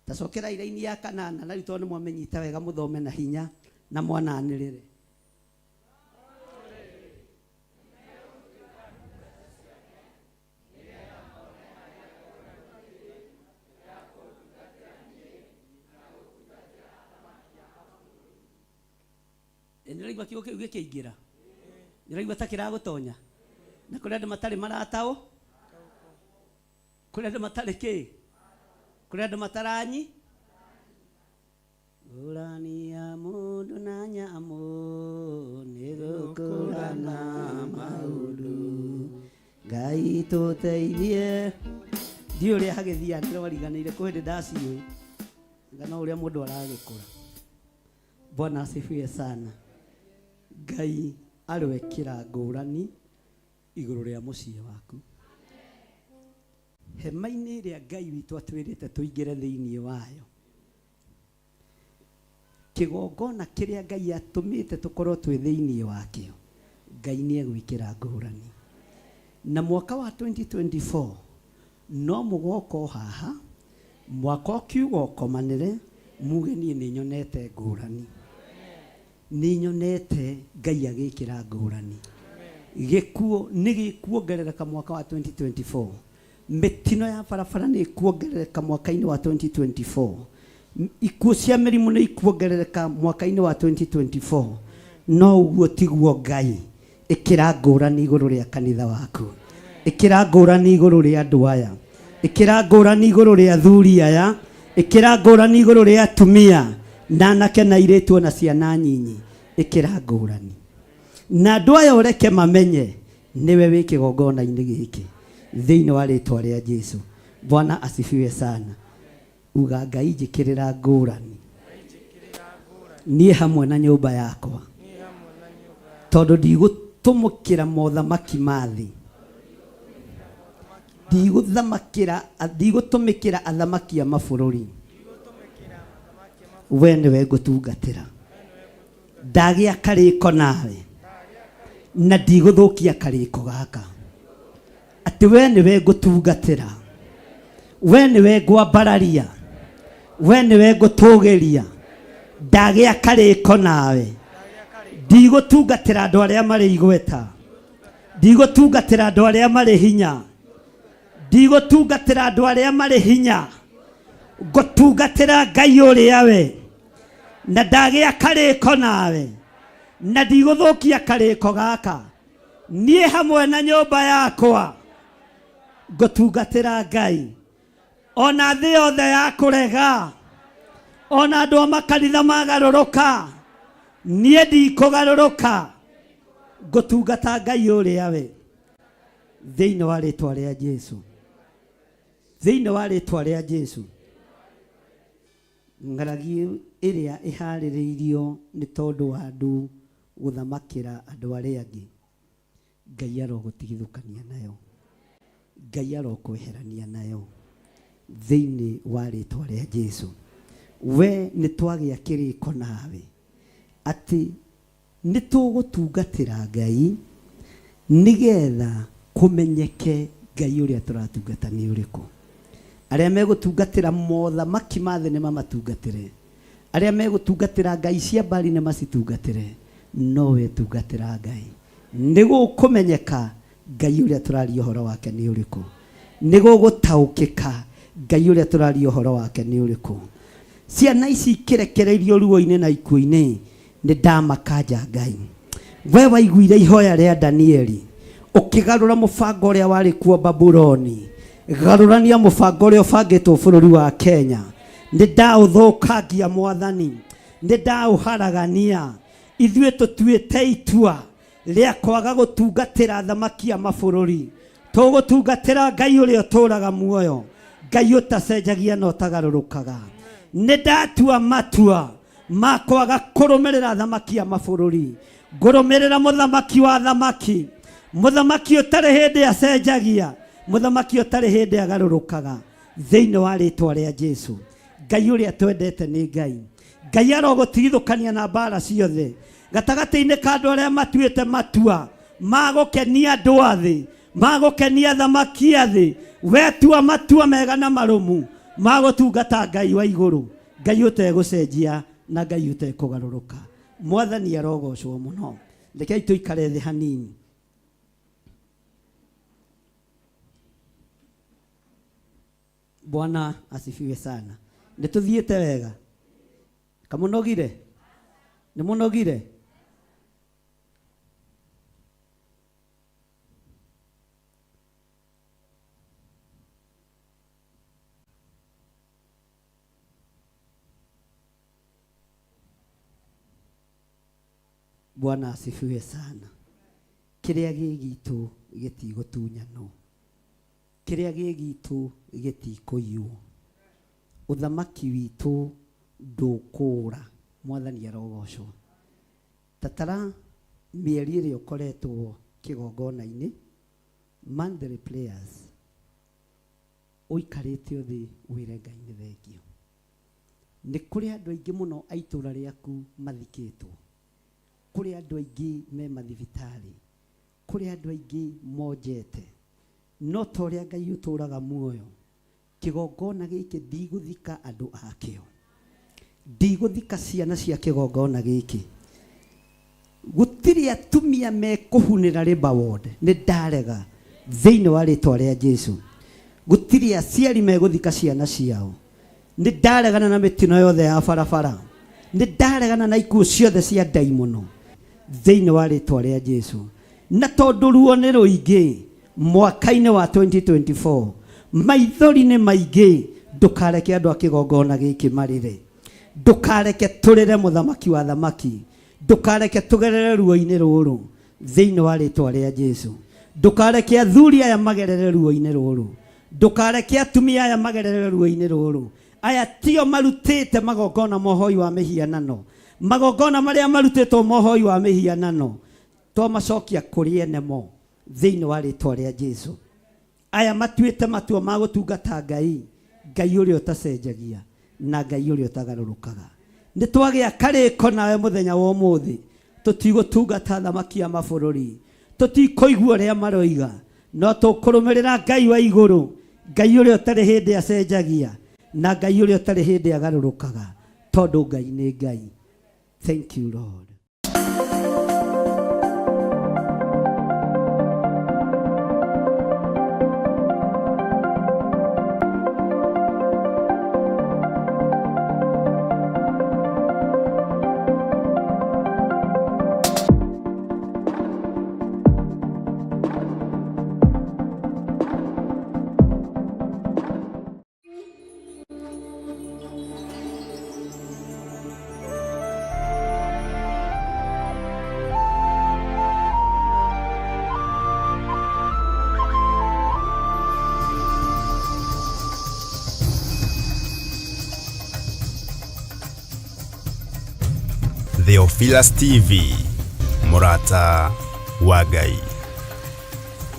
Tacokera iraini ya kanana, na rĩu tondũ nĩ mwamenyita wega mũthome na hinya na mwananĩrĩre. Nĩũraigua kiugo kĩu gĩkĩingĩra? Nĩũraigua ta kĩragũtonya? Na kũrĩ andũ matarĩ marataũ, kũrĩ andũ matarĩ kĩ? Kũrĩ andũ mataranyi ngũrani ya mũndũ na nyamũ nĩ gũkũrana maũndũ. Ngai tũteithie. Ndiũĩ ũrĩa hagĩthiaga, ndĩrwariganĩire kwĩ hĩndĩ ndaciũĩ nga no ũrĩa mũndũ aragĩkũra. Bwana asifiwe sana. Ngai arwekĩra ngũrani igũrũ rĩa mũciĩ waku. Hema-inĩ ĩrĩa Ngai witũ atwĩrĩte tũingĩre thĩinĩ wayo, kĩgongona kĩrĩa Ngai atũmĩte tũkorwo twĩ thĩinĩ wakĩo, Ngai nĩ egwĩkĩra ngũrani. Na mwaka wa 2024 no mũgoka o haha, mwaka ũkiuga ũkomanĩre, muge niĩ nĩ nyonete ngũrani. Nĩ nyonete Ngai agĩkĩra ngũrani. Gĩkuũ nĩ gĩkuongerereka mwaka wa 2024. Mĩtino ya barabara nĩ ĩkuongerereka mwaka-inĩ wa 2024. Ikuũ cia mĩrimũ nĩ ikuongerereka mwaka-inĩ wa 2024. No ũguo tiguo Ngai. Ĩkĩra ngũrani igũrũ rĩa kanitha waku. Ĩkĩra ngũrani igũrũ rĩa andũ aya. Ĩkĩra ngũrani igũrũ rĩa athuri aya. Ĩkĩra ngũrani igũrũ rĩa atumia na anake na airĩtu ona ciana nyinyi. Ĩkĩra ngũrani. Na andũ aya ũreke mamenye nĩwe wĩ kĩgongona-inĩ gĩkĩ thĩinĩ wa rĩtwa rĩa Jesu. Bwana asifiwe sana. Uga Ngai njĩkĩrĩra ngũrani niĩ hamwe na nyũmba yakwa, tondũ ndigũtũmũkĩra mothamaki ma thĩ, ndigũthamakĩra, ndigũtũmĩkĩra athamaki a mabũrũri, we nĩwe ngũtungatĩra. Ndagĩa karĩko nawe na ndigũthũkia karĩko gaka, atĩ we nĩwe ngũtungatĩra, we nĩwe ngwambararia, we nĩwe ngũtũgĩria. Ndagĩa karĩko nawe, ndigũtungatĩra andũ arĩa marĩ igweta, ndigũtungatĩra andũ arĩa marĩ hinya, ndigũtungatĩra andũ arĩa marĩ hinya, ngũtungatĩra Ngai ũrĩa we. Na ndagĩa karĩko nawe na ndigũthũkia karĩko gaka, niĩ hamwe na nyũmba yakwa ngũtungatĩra Ngai. Ona thĩ yothe ya kũrega, ona andũ a makanitha magarũrũka, niĩ ndikũgarũrũka, ngũtungata Ngai ũrĩa we, thĩinĩ wa rĩtwa rĩa Jesu, thĩinĩ wa rĩtwa rĩa Jesu. Ng'aragi ĩrĩa ĩharĩrĩirio nĩ tondũ wa andũ gũthamakĩra andũ arĩa angĩ, Ngai arogũtigithũkania nayo, Ngai arokweherania nayo thĩinĩ wa rĩtwa rĩa Jesu. We nĩ twagĩa kĩrĩko nawe atĩ nĩ tũgũtungatĩra Ngai nĩgetha kũmenyeke Ngai ũrĩa tũratungata nĩ ũrĩkũ. Arĩa megũtungatĩra mothamaki ma thĩ nĩ mamatungatĩre, arĩa megũtungatĩra ngai cia Baali nĩ macitungatĩre, no we tungatĩra Ngai. Nĩ gũkũmenyeka Ngai ũrĩa tũraria ũhoro wake nĩ ũrĩkũ. Nĩ gũgũtaũkĩka Ngai ũrĩa tũraria ũhoro wake nĩ ũrĩkũ. Ciana ici ikĩrekereirio ruo-inĩ na ikuũ-inĩ, nĩ ndamakanja Ngai. We waiguire ihoya rĩa Danieli, ũkĩgarũra mũbango ũrĩa warĩ kuo Babuloni, garũrania mũbango ũrĩa ũbangĩtwo bũrũri wa Kenya. Nĩ ndaũthũkangia Mwathani, nĩ ndaũharagania. Ithuĩ tũtuĩte itua rĩa kwaga gũtungatĩra athamaki a mabũrũri, tũgũtungatĩra Ngai ũrĩa ũtũũraga muoyo, Ngai ũtacenjagia na ũtagarũrũkaga. Nĩ ndatua matua ma kwaga kũrũmĩrĩra athamaki a mabũrũri, ngũrũmĩrĩra mũthamaki wa athamaki, mũthamaki ũtarĩ hĩndĩ acenjagia, mũthamaki ũtarĩ hĩndĩ agarũrũkaga, thĩinĩ wa rĩtwa rĩa Jesu. Ngai ũrĩa twendete nĩ Ngai. Ngai arogũtigithũkania na mbara ciothe gatagatĩ-inĩ ka andũ arĩa matuĩte matua ma gũkenia andũ a thĩ, ma gũkenia athamaki a thĩ. We tua matua mega na marũmu ma gũtungata Ngai wa igũrũ, Ngai ũtegũcenjia na Ngai ũtekũgarũrũka. Mwathani arogocwo mũno. Rekei tũikare thĩ hanini. Bwana asifiwe sana. Nĩ tũthiĩte wega? Kamũnogire? Nĩ mũnogire? Bwana asifiwe sana. Kĩrĩa gĩ gitũ gĩtigũtunyanwo, kĩrĩa gĩ gitũ gĩtikũiywo, ũthamaki witũ ndũkũũra. Mwathani arogocwo. Tatara mĩeri ĩrĩa ũkoretwo kĩgongona-inĩ, monthly prayers, ũikarĩte ũthĩ wĩre Ngai nĩ thengio. Nĩ kũrĩ andũ aingĩ mũno a itũũra rĩaku mathikĩtwo, kũrĩ andũ aingĩ me mathibitarĩ, kũrĩ andũ aingĩ monjete, no ta ũrĩa Ngai ũtũũraga muoyo, kĩgongona gĩkĩ ndigũthika andũ akĩo, ndigũthika ciana cia kĩgongona gĩkĩ. Gũtirĩ atumia mekũhunĩra Labour Ward, nĩ ndarega thĩinĩ wa rĩtwa rĩa Jesu. Gũtirĩ aciari megũthika ciana ciao, nĩ ndaregana na mĩtino yothe ya barabara, nĩ ndaregana na ikuũ ciothe cia ndaimono thĩinĩ wa rĩtwa rĩa Jesu. Na tondũ ruo nĩ rũingĩ mwaka-inĩ wa 2024, maithori nĩ maingĩ, ndũkareke andũ a kĩgongona gĩkĩ marĩre, ndũkareke tũrĩre mũthamaki wa thamaki, ndũkareke tũgerere ruo-inĩ rũrũ thĩinĩ wa rĩtwa rĩa Jesu. Ndũkareke athuri aya magerere ruo-inĩ rũrũ, ndũkareke atumia aya magerere ruo-inĩ rũrũ. Aya tio marutĩte magongona mohoi wa mĩhianano, magongona marĩa marutĩtwo mohoi wa mĩhianano twamacokia kũrĩ ene mo thĩinĩ wa rĩtwa rĩa Jesu. Aya matuĩte matua ma gũtungata Ngai, Ngai ũrĩa ũtacenjagia na Ngai ũrĩa ũtagarũrũkaga. Nĩ twagĩa karĩko nawe mũthenya wa ũmũthĩ, tũtigũtungata thamaki ya mabũrũri, tũtikũigua ũrĩa maroiga, no tũkũrũmĩrĩra Ngai wa igũrũ, Ngai ũrĩa ũtarĩ hĩndĩ acenjagia na Ngai ũrĩa ũtarĩ hĩndĩ agarũrũkaga, tondũ Ngai nĩ Ngai. Thank you Lord. Theophilus TV, mũrata wa Ngai.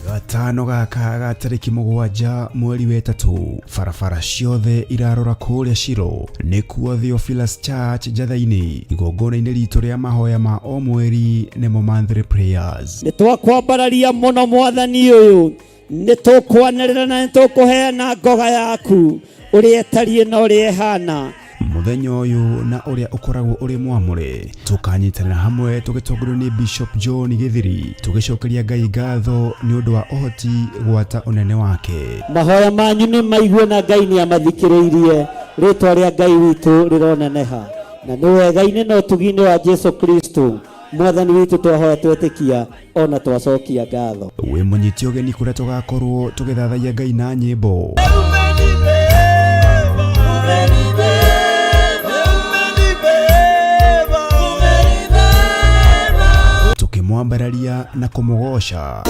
Gatano gaka ga tarĩki 7 mweri wa 3, barabara ciothe irarora kũrĩa Shilo, nĩkuo Theophilus Church Njatha-inĩ, igongona-inĩ ritũ rĩa mahoya ma o mweri nĩmo monthly prayers. Nĩ twakwambararia mũno mwathani ũyũ, nĩ tũkwanĩrĩra na nĩ tũkũheana ngoga yaku ũrĩa ĩtariĩ na ũrĩa ĩhana. Mũthenya ũyũ na ũrĩa ũkoragwo ũrĩ mwamũre, tũkanyitanĩra hamwe tũgĩtongorio nĩ Bishop John Gĩthiri, tũgĩcokeria Ngai ngatho nĩ ũndũ wa ũhoti gwata ũnene wake. Mahoya manyu nĩ maigue na Ngai nĩ amathikĩrĩirie, rĩtwa rĩa Ngai witũ rĩroneneha. Na nĩ wega-inĩ na ũtugi-inĩ wa Jesu Kristo mwathani witũ twahoya twetĩkia ona twacokia ngatho. Wĩ mũnyiti ũgeni kũrĩa tũgakorwo tũgĩthathaiya Ngai na nyĩmbo. Tũkĩmwambararia na kũmũgoca.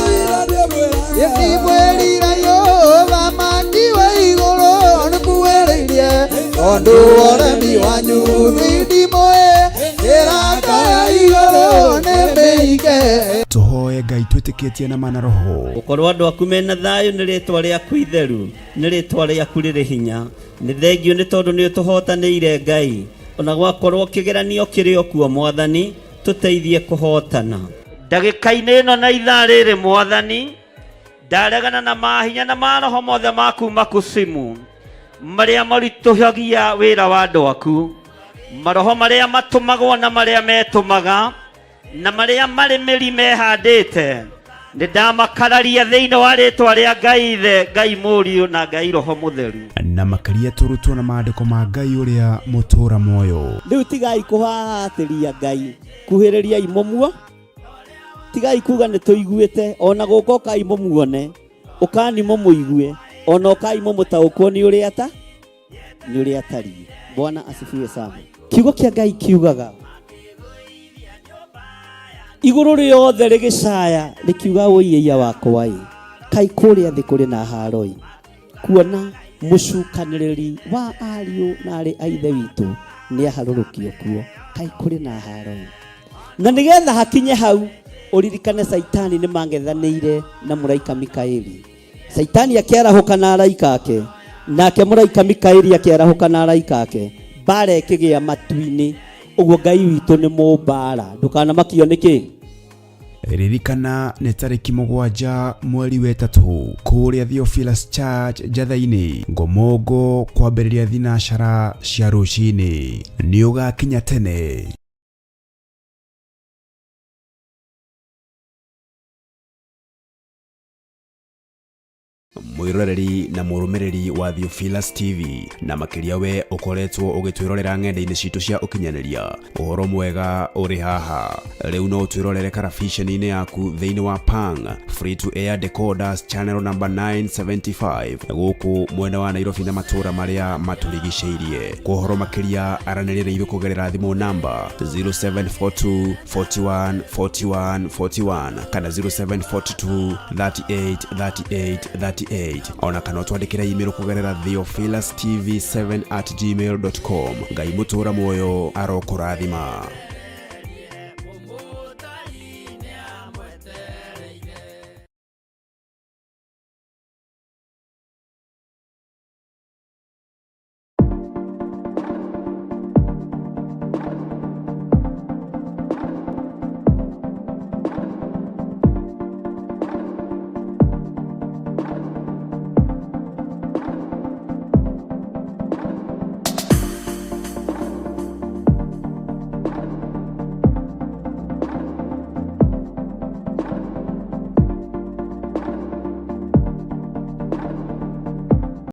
Tũhoe Ngai twĩtĩkĩtie na mana roho. Gũkorwo andũ aku mena thayũ nĩ rĩtwa rĩaku itheru, nĩ rĩtwa rĩaku rĩrĩ hinya. Nĩ thengio nĩ tondũ nĩ ũtũhotanĩire Ngai. Ona gwakorwo kĩgeranio kĩrĩ o kuo mwathani, tũteithie kũhotana. Ndagĩka-inĩ ĩno na ithaa rĩrĩ mwathani, ndaregana na mahinya na maroho mothe ma kuma kusimu marĩa maritũhagia wĩra wa andũ aku, maroho marĩa matũmagwo na marĩa metũmaga na marĩa marĩ mĩri mehandĩte, nĩ ndamakararia thĩinĩ wa rĩtwa rĩa Ngai Ithe, Ngai Mũriũ na Ngai Roho Mũtheru. Na makĩria tũrutwo na maandĩko ma Ngai ũrĩa mũtũũra muoyo. Rĩu tigai kũhahatĩria Ngai, kuhĩrĩriai mũmuo, tigai kuga nĩ tũiguĩte, ona gũka ũkai mũmuone, ũkani mũmũigue, ona ũkai mũmũtaũkwo nĩ ũrĩa ta nĩ ũrĩa atariĩ. Bwana asifiwe sana. Kiugo kĩa Ngai kiugaga Igũrũ rĩothe rĩgĩcaya rĩkiuga, ũiĩia wakwa ĩ, kaĩ kũrĩa thĩ kũrĩ na haro-ĩ, kuona mũcukanĩrĩri wa ariũ na arĩ a ithe witũ nĩ aharũrũkio kuo, kaĩ kũrĩ na haro-ĩ. Na nĩgetha hakinye hau, ũririkane Saitani nĩ mangethanĩire na mũraika Mikaeli. Saitani akĩarahũka na araika ake, nake mũraika Mikaeli akĩarahũka na araika ake, mbara ĩkĩgĩa matu-inĩ. Ũguo Ngai witũ nĩ mũmbara, ndũkanamakio nĩkĩ. Ririkana nĩ tarĩki 7 mweri wa 3 kũrĩa Theophilus Church Njatha-inĩ, Ngomongo, kwambĩrĩria thinacara cia rũcinĩ. Nĩ ũgakinya tene. Mwĩroreri na mũrũmĩrĩri wa Theophilus TV, na makĩria we ũkoretwo ũgĩtwĩrorera ng'enda-inĩ citũ cia ũkinyanĩria, ũhoro mwega ũrĩ haha. Rĩu no ũtwĩrorere karabiceni-inĩ yaku thĩinĩ wa Pang Free to Air Decoders channel number 975 gũkũ mwena wa Nairobi na matũũra marĩa matũrigicĩirie. Kwa ũhoro makĩria aranĩria na ithuĩ kũgerera thimũ namba 0742 41 41 41 kana 0742 38 38 38, ona kana ũtwandĩkĩre email kũgerera theophilustv7@gmail.com. Ngai mũtũra muoyo arokũrathima.